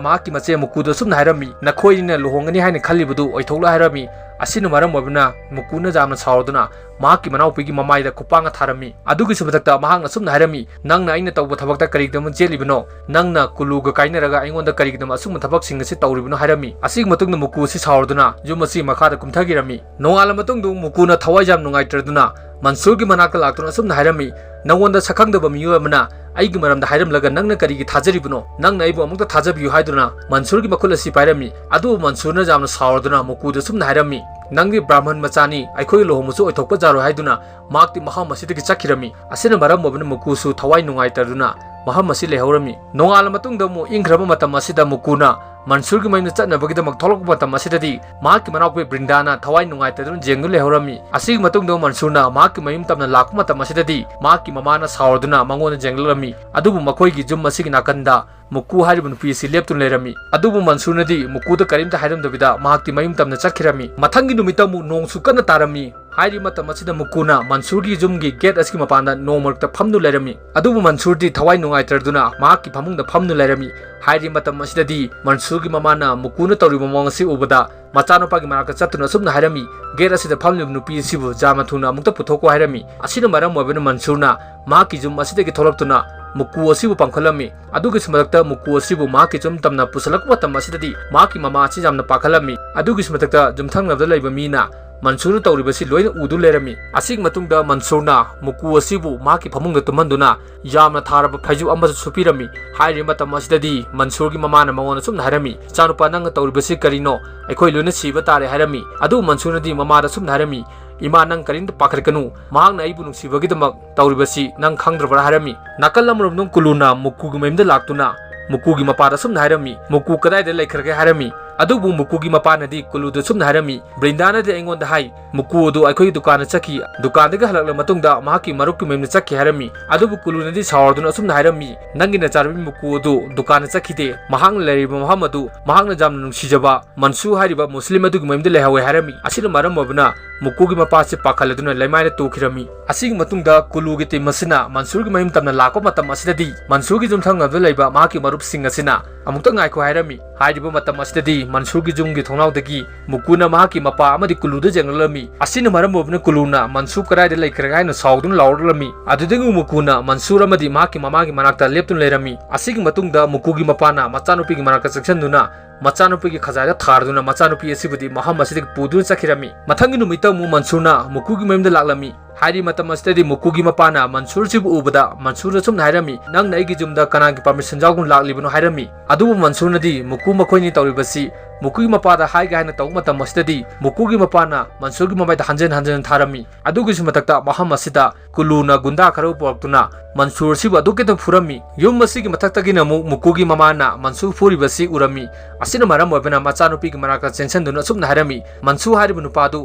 ꯃꯍꯥꯛꯀꯤ ꯃꯆꯦ ꯃꯨꯀꯨꯗ ꯁꯨꯝꯅ ꯍꯥꯏꯔꯝꯃꯤ, "ꯅꯈꯣꯏꯅꯤꯅ ꯂꯨꯍꯣꯡꯒꯅꯤ ꯍꯥꯏꯅ ꯈꯜꯂꯤꯕꯗꯨ ꯑꯣꯏꯊꯣꯛꯂꯣꯏ" ꯍꯥꯏꯔꯝꯃꯤ꯫ ꯑꯁꯤꯅ ꯃꯔꯝ ꯑꯣꯏꯕꯅ ꯃꯨꯀꯨꯅ ꯌꯥꯝꯅ ꯁꯥꯎꯔꯗꯨꯅ ꯃꯍꯥꯛꯀꯤ ꯃꯅꯥꯎꯄꯤꯒꯤ ꯃꯃꯥꯏꯗ ꯈꯨꯄꯥꯡꯅ ꯊꯥꯔꯝꯃꯤ꯫ ꯑꯗꯨꯒꯤꯁꯨ ꯃꯊꯛꯇ ꯃꯍꯥꯛꯅ ꯁꯨꯝꯅ ꯍꯥꯏꯔꯝꯃꯤ, "ꯅꯪꯅ ꯑꯩꯅ ꯇꯧꯕ ꯊꯕꯛꯇ ꯀꯔꯤꯒꯤꯗꯃꯛ ꯆꯦꯜꯂꯤꯕꯅꯣ? ꯅꯪꯅ ꯀꯨꯂꯨꯒ ꯀꯥꯏꯅꯔꯒ ꯑꯩꯉꯣꯟꯗ ꯀꯔꯤꯒꯤꯗꯃꯛ ꯑꯁꯤꯒꯨꯝꯕ ꯊꯕꯛꯁꯤꯡ ꯑꯁꯤ ꯇꯧꯔꯤꯕꯅꯣ?" ꯍꯥꯏꯔꯝꯃꯤ꯫ ꯑꯁꯤꯒꯤ ꯃꯇꯨꯡꯗ ꯃꯨꯀꯨ ꯑꯁꯤ ꯁꯥꯎꯔꯗꯨꯅ ꯌꯨꯝ ꯑꯁꯤ ꯃꯈꯥꯗ ꯀꯨꯝꯊꯈꯤꯔꯝꯃꯤ꯫ ꯅꯣꯡꯉꯥꯜꯂ ꯃꯇꯨꯡꯗ ꯃꯨꯀꯨꯅ ꯊꯋꯥꯏ ꯌꯥꯝ ꯅꯨꯡꯉꯥꯏꯇ꯭ꯔꯗꯨꯅ ꯃꯟꯁꯨꯔꯒꯤ ꯃꯅꯥꯛꯇ ꯂꯥꯛꯇꯨꯅ ꯑꯁꯨꯝꯅ ꯍꯥꯏꯔꯝꯃꯤ, "ꯅꯉꯣꯟꯗ ꯁꯛꯈꯪꯗꯕ ꯃꯤꯑꯣꯏ ꯑꯃꯅ ꯑꯩꯒꯤ ꯃꯔꯝꯗ ꯍꯥꯏꯔꯝꯂꯒ ꯅꯪꯅ ꯀꯔꯤꯒꯤ ꯊꯥꯖꯔꯤꯕꯅꯣ? ꯅꯪꯅ ꯑꯩꯕꯨ ꯑꯃꯨꯛꯇ ꯊꯥꯖꯕꯤꯌꯨ" ꯍꯥꯏꯗꯨꯅ ꯃꯟꯁꯨꯔꯒꯤ ꯃꯈꯨꯠ ꯑꯁꯤ ꯄꯥꯏꯔꯝꯃꯤ꯫ ꯑꯗꯨꯕꯨ ꯃꯟꯁꯨꯔꯅ ꯌꯥꯝꯅ ꯁꯥꯎꯔꯗꯨꯅ ꯃꯨꯀꯨꯗ ꯁꯨꯝꯅ ꯍꯥꯏꯔꯝꯃꯤ, "ꯅꯪꯗꯤ ꯕ꯭ꯔꯥꯍꯃꯟ ꯃꯆꯥꯅꯤ, ꯑꯩꯈꯣꯏꯒꯤ ꯂꯨꯍꯣꯡꯕꯁꯨ ꯑꯣꯏꯊꯣꯛꯄ ꯌꯥꯔꯣꯏ" ꯍꯥꯏꯗꯨꯅ ꯃꯍꯥꯛꯇꯤ ꯃꯐꯝ ꯑꯁꯤꯗꯒꯤ ꯆꯠꯈꯤꯔꯝꯃꯤ꯫ ꯑꯁꯤꯅ ꯃꯔꯝ ꯑꯣꯏꯕꯅ ꯃꯨꯀꯨꯁꯨ ꯊꯋꯥꯏ ꯅꯨꯡꯉꯥꯏꯇꯗꯨꯅ ꯃꯐꯝ ꯑꯁꯤ ꯂꯩꯍꯧꯔꯝꯃꯤ꯫ ꯅꯣꯡꯉꯥꯜꯂ ꯃꯇꯨꯡꯗ ꯑꯃꯨꯛ ꯏꯪꯈ꯭ꯔꯕ ꯃꯇꯝ ꯑꯁꯤꯗ ꯃꯨꯀꯨꯅ ꯃꯟꯁꯨꯔꯒꯤ ꯃꯌꯨꯝꯗ ꯆꯠꯅꯕꯒꯤꯗꯃꯛ ꯊꯣꯛꯂꯛꯄ ꯃꯇꯝ ꯑꯁꯤꯗꯗꯤ ꯃꯍꯥꯛꯀꯤ ꯃꯅꯥꯎꯄꯤ ꯕ꯭ꯔꯤꯟꯗꯥꯅ ꯊꯋꯥꯏ ꯅꯨꯡꯉꯥꯏꯇꯗꯨꯅ ꯌꯦꯡꯗꯨꯅ ꯂꯩꯍꯧꯔꯝꯃꯤ꯫ ꯑꯁꯤꯒꯤ ꯃꯇꯨꯡꯗ ꯃꯟꯁꯨꯔꯅ ꯃꯍꯥꯛꯀꯤ ꯃꯌꯨꯝ ꯇꯝꯅ ꯂꯥꯛꯄ ꯃꯇꯝ ꯑꯁꯤꯗꯗꯤ ꯃꯍꯥꯛꯀꯤ ꯃꯃꯥꯅ ꯁꯥꯎꯔꯗꯨꯅ ꯃꯉꯣꯟꯗ ꯌꯦꯡꯂꯛꯂꯝꯃꯤ꯫ ꯑꯗꯨꯕꯨ ꯃꯈꯣꯏꯒꯤ ꯌꯨꯝ ꯑꯁꯤꯒꯤ ꯅꯥꯀꯟꯗ ꯃꯨꯀꯨ ꯍꯥꯏꯔꯤꯕ ꯅꯨꯄꯤ ꯑꯁꯤ ꯂꯦꯞꯇꯨꯅ ꯂꯩꯔꯝꯃꯤ꯫ ꯑꯗꯨꯕꯨ ꯃꯟꯁꯨꯔꯅꯗꯤ ꯃꯨꯀꯨꯗ ꯀꯔꯤꯝꯇ ꯍꯥꯏꯔꯝꯗꯕꯤꯗ ꯃꯍꯥꯛꯇꯤ ꯃꯌꯨꯝ ꯇꯝꯅ ꯆꯠꯈꯤꯔꯝꯃꯤ꯫ ꯃꯊꯪꯒꯤ ꯅꯨꯃꯤꯠꯇ ꯑꯃꯨꯛ ꯅꯣꯡꯁꯨ ꯀꯟꯅ ꯇꯥꯔꯝꯃꯤ꯫ ꯍꯥꯏꯔꯤꯕ ꯃꯇꯝ ꯑꯁꯤꯗ ꯃꯨꯀꯨꯅ ꯃꯟꯁꯨꯔꯒꯤ ꯌꯨꯝꯒꯤ ꯒꯦꯠ ꯑꯁꯤꯒꯤ ꯃꯄꯥꯟꯗ ꯅꯣꯡ ꯃꯔꯛꯇ ꯐꯝꯗꯨꯅ ꯂꯩꯔꯝꯃꯤ꯫ ꯑꯗꯨꯕꯨ ꯃꯟꯁꯨꯔꯗꯤ ꯊꯋꯥꯏ ꯅꯨꯡꯉꯥꯏꯇ꯭ꯔꯗꯨꯅ ꯃꯍꯥꯛꯀꯤ ꯐꯃꯨꯡꯗ ꯐꯝꯗꯨꯅ ꯂꯩꯔꯝꯃꯤ꯫ ꯍꯥꯏꯔꯤꯕ ꯃꯇꯝ ꯑꯁꯤꯗꯗꯤ ꯃꯟꯁꯨꯔꯒꯤ ꯃꯃꯥꯅ ꯃꯨꯀꯨꯅ ꯇꯧꯔꯤꯕ ꯃꯑꯣꯡ ꯑꯁꯤ ꯎꯕꯗ ꯃꯆꯥꯅꯨꯄꯥꯒꯤ ꯃꯅꯥꯛꯇ ꯆꯠꯇꯨꯅ ꯑꯁꯨꯝꯅ ꯍꯥꯏꯔꯝꯃꯤ, "ꯒꯦꯠ ꯑꯁꯤꯗ ꯐꯝꯂꯤꯕ ꯅꯨꯄꯤ ꯑꯁꯤꯕꯨ ꯌꯥꯝꯅ ꯊꯨꯅ ꯑꯃꯨꯛꯇ ꯄꯨꯊꯣꯛꯈꯣ" ꯍꯥꯏꯔꯝꯃꯤ꯫ ꯑꯁꯤꯅ ꯃꯔꯝ ꯑꯣꯏꯕꯅ ꯃꯟꯁꯨꯔꯅ ꯃꯍꯥꯛꯀꯤ ꯌꯨꯝ ꯑꯁꯤꯗꯒꯤ ꯊꯣꯛꯂꯛꯇꯨꯅ ꯃꯨꯀꯨ ꯑꯁꯤꯕꯨ ꯄꯥꯝꯈꯠꯂꯝꯃꯤ꯫ ꯑꯗꯨꯒꯤꯁꯨ ꯃꯊꯛꯇ ꯃꯨꯀꯨ ꯑꯁꯤꯕꯨ ꯃꯍꯥꯛꯀꯤ ꯌꯨꯝ ꯇꯝꯅ ꯄꯨꯁꯤꯜꯂꯛꯄ ꯃꯇꯝ ꯑꯁꯤꯗꯗꯤ ꯃꯍꯥꯛꯀꯤ ꯃꯃꯥ ꯑꯁꯤ ꯌꯥꯝꯅ ꯄꯥꯈꯠꯂꯝꯃꯤ꯫ ꯑꯗꯨꯒꯤꯁꯨ ꯃꯊꯛꯇ ꯌꯨꯝꯊꯪꯅꯕꯗ ꯂꯩꯕ ꯃꯤꯅ ꯃꯟꯁꯨꯔꯅ ꯇꯧꯔꯤꯕꯁꯤ ꯂꯣꯏꯅ ꯎꯗꯨꯅ ꯂꯩꯔꯝꯃꯤ꯫ ꯑꯁꯤꯒꯤ ꯃꯇꯨꯡꯗ ꯃꯟꯁꯨꯔꯅ ꯃꯨꯀꯨ ꯑꯁꯤꯕꯨ ꯃꯍꯥꯛꯀꯤ ꯐꯃꯨꯡꯗ ꯇꯨꯝꯍꯟꯗꯨꯅ ꯌꯥꯝꯅ ꯊꯥꯔꯕ ꯐꯩꯖꯨꯞ ꯑꯃꯁꯨ ꯁꯨꯞꯄꯤꯔꯝꯃꯤ꯫ ꯍꯥꯏꯔꯤꯕ ꯃꯇꯝ ꯑꯁꯤꯗꯗꯤ ꯃꯟꯁꯨꯔꯒꯤ ꯃꯃꯥꯅ ꯃꯉꯣꯟꯗ ꯑꯁꯨꯝꯅ ꯍꯥꯏꯔꯝꯃꯤ, "ꯏꯆꯥꯅꯨꯄꯥ, ꯅꯪꯅ ꯇꯧꯔꯤꯕꯁꯤ ꯀꯔꯤꯅꯣ? ꯑꯩꯈꯣꯏ ꯂꯣꯏꯅ ꯁꯤꯕ ꯇꯥꯔꯦ" ꯍꯥꯏꯔꯝꯃꯤ꯫ ꯑꯗꯨꯕꯨ ꯃꯟꯁꯨꯔꯅꯗꯤ ꯃꯃꯥꯗ ꯑꯁꯨꯝꯅ ꯍꯥꯏꯔꯝꯃꯤ, "ꯏꯃꯥ, ꯅꯪ ꯀꯔꯤꯝꯇ ꯄꯥꯈꯠꯀꯅꯨ, ꯃꯍꯥꯛꯅ ꯑꯩꯕꯨ ꯅꯨꯡꯁꯤꯕꯒꯤꯗꯃꯛ ꯇꯧꯔꯤꯕꯁꯤ ꯅꯪ ꯈꯪꯗ꯭ꯔꯕ꯭ꯔꯥ?" ꯍꯥꯏꯔꯝꯃꯤ꯫ ꯅꯥꯀꯜ ꯑꯃꯔꯣꯝꯗ ꯀꯨꯂꯨꯅ ꯃꯨꯀꯨꯒꯤ ꯃꯌꯨꯝꯗ ꯂꯥꯛꯇꯨꯅ ꯃꯨꯀꯨꯒꯤ ꯃꯄꯥꯗ ꯑꯁꯨꯝꯅ ꯍꯥꯏꯔꯝꯃꯤ, "ꯃꯨꯀꯨ ꯀꯗꯥꯏꯗ ꯂꯩꯈ꯭ꯔꯒꯦ?" ꯍꯥꯏꯔꯝꯃꯤ꯫ ꯑꯗꯨꯕꯨ ꯃꯨꯀꯨꯒꯤ ꯃꯄꯥꯅꯗꯤ ꯀꯨꯂꯨꯗ ꯑꯁꯨꯝꯅ ꯍꯥꯏꯔꯝꯃꯤ, "ꯕ꯭ꯔꯤꯟꯗꯥꯅꯗꯤ ꯑꯩꯉꯣꯟꯗ ꯍꯥꯏ, ꯃꯨꯀꯨ ꯑꯗꯨ ꯑꯩꯈꯣꯏꯒꯤ ꯗꯨꯀꯥꯟꯗ ꯆꯠꯈꯤ, ꯗꯨꯀꯥꯟꯗꯒꯤ ꯍꯜꯂꯛꯂꯕ ꯃꯇꯨꯡꯗ ꯃꯍꯥꯛꯀꯤ ꯃꯔꯨꯞꯀꯤ ꯃꯌꯨꯝꯗ ꯆꯠꯈꯤ" ꯍꯥꯏꯔꯝꯃꯤ꯫ ꯑꯗꯨꯕꯨ ꯀꯨꯂꯨꯅꯗꯤ ꯁꯥꯎꯔꯗꯨꯅ ꯑꯁꯨꯝꯅ ꯍꯥꯏꯔꯝꯃꯤ, "ꯅꯪꯒꯤ ꯅꯆꯥꯅꯨꯄꯤ ꯃꯨꯀꯨ ꯑꯗꯨ ꯗꯨꯀꯥꯟꯗ ꯆꯠꯈꯤꯗꯦ, ꯃꯍꯥꯛꯅ ꯂꯩꯔꯤꯕ ꯃꯐꯝ ꯑꯗꯨ ꯃꯍꯥꯛꯅ ꯌꯥꯝꯅ ꯅꯨꯡꯁꯤꯖꯕ ꯃꯟꯁꯨ ꯍꯥꯏꯔꯤꯕ ꯃꯨꯁꯂꯤꯝ ꯑꯗꯨꯒꯤ ꯃꯌꯨꯝꯗ ꯂꯩꯍꯧꯋꯦ" ꯍꯥꯏꯔꯝꯃꯤ꯫ ꯑꯁꯤꯅ ꯃꯔꯝ ꯑꯣꯏꯕꯅ ꯃꯨꯀꯨꯒꯤ ꯃꯄꯥꯁꯤ ꯄꯥꯈꯠꯂꯗꯨꯅ ꯂꯩꯃꯥꯏꯗ ꯇꯨꯈꯤꯔꯝꯃꯤ꯫ ꯑꯁꯤꯒꯤ ꯃꯇꯨꯡꯗ ꯀꯨꯂꯨꯒꯤ ꯇꯤꯝ ꯑꯁꯤꯅ ꯃꯟꯁꯨꯔꯒꯤ ꯃꯌꯨꯝ ꯇꯝꯅ ꯂꯥꯛꯄ ꯃꯇꯝ ꯑꯁꯤꯗꯗꯤ ꯃꯟꯁꯨꯔꯒꯤ ꯌꯨꯝꯊꯪꯅꯕꯗ ꯂꯩꯕ ꯃꯍꯥꯛꯀꯤ ꯃꯔꯨꯞꯁꯤꯡ ꯑꯁꯤꯅ ꯑꯃꯨꯛꯇ ꯉꯥꯏꯈꯣ ꯍꯥꯏꯔꯝꯃꯤ꯫ ꯍꯥꯏꯔꯤꯕ ꯃꯇꯝ ꯑꯁꯤꯗꯗꯤ ꯃꯟꯁꯨꯔꯒꯤ ꯌꯨꯝꯒꯤ ꯊꯣꯡꯅꯥꯎꯗꯒꯤ ꯃꯨꯀꯨꯅ ꯃꯍꯥꯛꯀꯤ ꯃꯄꯥ ꯑꯃꯗꯤ ꯀꯨꯂꯨꯗ ꯌꯦꯡꯂꯛꯂꯝꯃꯤ꯫ ꯑꯁꯤꯅ ꯃꯔꯝ ꯑꯣꯏꯕꯅ ꯀꯨꯂꯨꯅ ꯃꯟꯁꯨꯔ ꯀꯗꯥꯏꯗ ꯂꯩꯈ꯭ꯔꯒꯦ ꯍꯥꯏꯅ ꯁꯥꯎꯗꯨꯅ ꯂꯥꯎꯔꯛꯂꯝꯃꯤ꯫ ꯑꯗꯨꯗꯒꯤ ꯃꯨꯀꯨꯅ ꯃꯟꯁꯨꯔ ꯑꯃꯗꯤ ꯃꯍꯥꯛꯀꯤ ꯃꯃꯥꯒꯤ ꯃꯅꯥꯛꯇ ꯂꯦꯞꯇꯨꯅ ꯂꯩꯔꯝꯃꯤ꯫ ꯑꯁꯤꯒꯤ ꯃꯇꯨꯡꯗ ꯃꯨꯀꯨꯒꯤ ꯃꯄꯥꯅ ꯃꯆꯥꯅꯨꯄꯤꯒꯤ ꯃꯅꯥꯛꯇ ꯆꯪꯁꯤꯟꯗꯨꯅ ꯃꯆꯥꯅꯨꯄꯤꯒꯤ ꯈꯖꯥꯏꯗ ꯊꯥꯔꯗꯨꯅ ꯃꯆꯥꯅꯨꯄꯤ ꯑꯁꯤꯕꯨꯗꯤ ꯃꯐꯝ ꯑꯁꯤꯗꯒꯤ ꯄꯨꯗꯨꯅ ꯆꯠꯈꯤꯔꯝꯃꯤ꯫ ꯃꯊꯪꯒꯤ ꯅꯨꯃꯤꯠꯇ ꯑꯃꯨꯛ ꯃꯟꯁꯨꯔꯅ ꯃꯨꯀꯨꯒꯤ ꯃꯌꯨꯝꯗ ꯂꯥꯛꯂꯝꯃꯤ꯫ ꯍꯥꯏꯔꯤꯕ ꯃꯇꯝ ꯑꯁꯤꯗꯗꯤ ꯃꯨꯀꯨꯒꯤ ꯃꯄꯥꯅ ꯃꯟꯁꯨꯔꯁꯤꯕꯨ ꯎꯕꯗ ꯃꯟꯁꯨꯔꯅ ꯑꯁꯨꯝꯅ ꯍꯥꯏꯔꯝꯃꯤ, "ꯅꯪꯅ ꯑꯩꯒꯤ ꯌꯨꯝꯗ ꯀꯅꯥꯒꯤ ꯄꯥꯔꯃꯤꯁꯟ ꯌꯥꯎꯗꯨꯅ ꯂꯥꯛꯂꯤꯕꯅꯣ?" ꯍꯥꯏꯔꯝꯃꯤ꯫ ꯑꯗꯨꯕꯨ ꯃꯟꯁꯨꯔꯅꯗꯤ ꯃꯨꯀꯨ ꯃꯈꯣꯏꯅꯤ ꯇꯧꯔꯤꯕꯁꯤ ꯃꯨꯀꯨꯒꯤ ꯃꯄꯥꯗ ꯍꯥꯏꯒꯦ ꯍꯥꯏꯅ ꯇꯧꯕ ꯃꯇꯝ ꯑꯁꯤꯗꯗꯤ ꯃꯨꯀꯨꯒꯤ ꯃꯄꯥꯅ ꯃꯟꯁꯨꯔꯒꯤ ꯃꯃꯥꯏꯗ ꯍꯟꯖꯤꯟ ꯍꯟꯖꯤꯟ ꯊꯥꯔꯝꯃꯤ꯫ ꯑꯗꯨꯒꯤꯁꯨ ꯃꯊꯛꯇ ꯃꯐꯝ ꯑꯁꯤꯗ ꯀꯨꯂꯨꯅ ꯒꯨꯟꯗꯥ ꯈꯔ ꯄꯨꯔꯛꯇꯨꯅ ꯃꯟꯁꯨꯔ ꯑꯁꯤꯕꯨ ꯑꯗꯨꯛꯀꯤ ꯃꯇꯤꯛ ꯐꯨꯔꯝꯃꯤ꯫ ꯌꯨꯝ ꯑꯁꯤꯒꯤ ꯃꯊꯛꯇꯒꯤꯅ ꯑꯃꯨꯛ ꯃꯨꯀꯨꯒꯤ ꯃꯃꯥꯅ ꯃꯟꯁꯨꯔ ꯐꯨꯔꯤꯕꯁꯤ ꯎꯔꯝꯃꯤ꯫ ꯑꯁꯤꯅ ꯃꯔꯝ ꯑꯣꯏꯕꯅ ꯃꯆꯥꯅꯨꯄꯤꯒꯤ ꯃꯅꯥꯛꯇ ꯆꯦꯟꯁꯤꯟꯗꯨꯅ ꯑꯁꯨꯝꯅ ꯍꯥꯏꯔꯝꯃꯤ, "ꯃꯟꯁꯨꯔ ꯍꯥꯏꯔꯤꯕ ꯅꯨꯄꯥꯗꯨ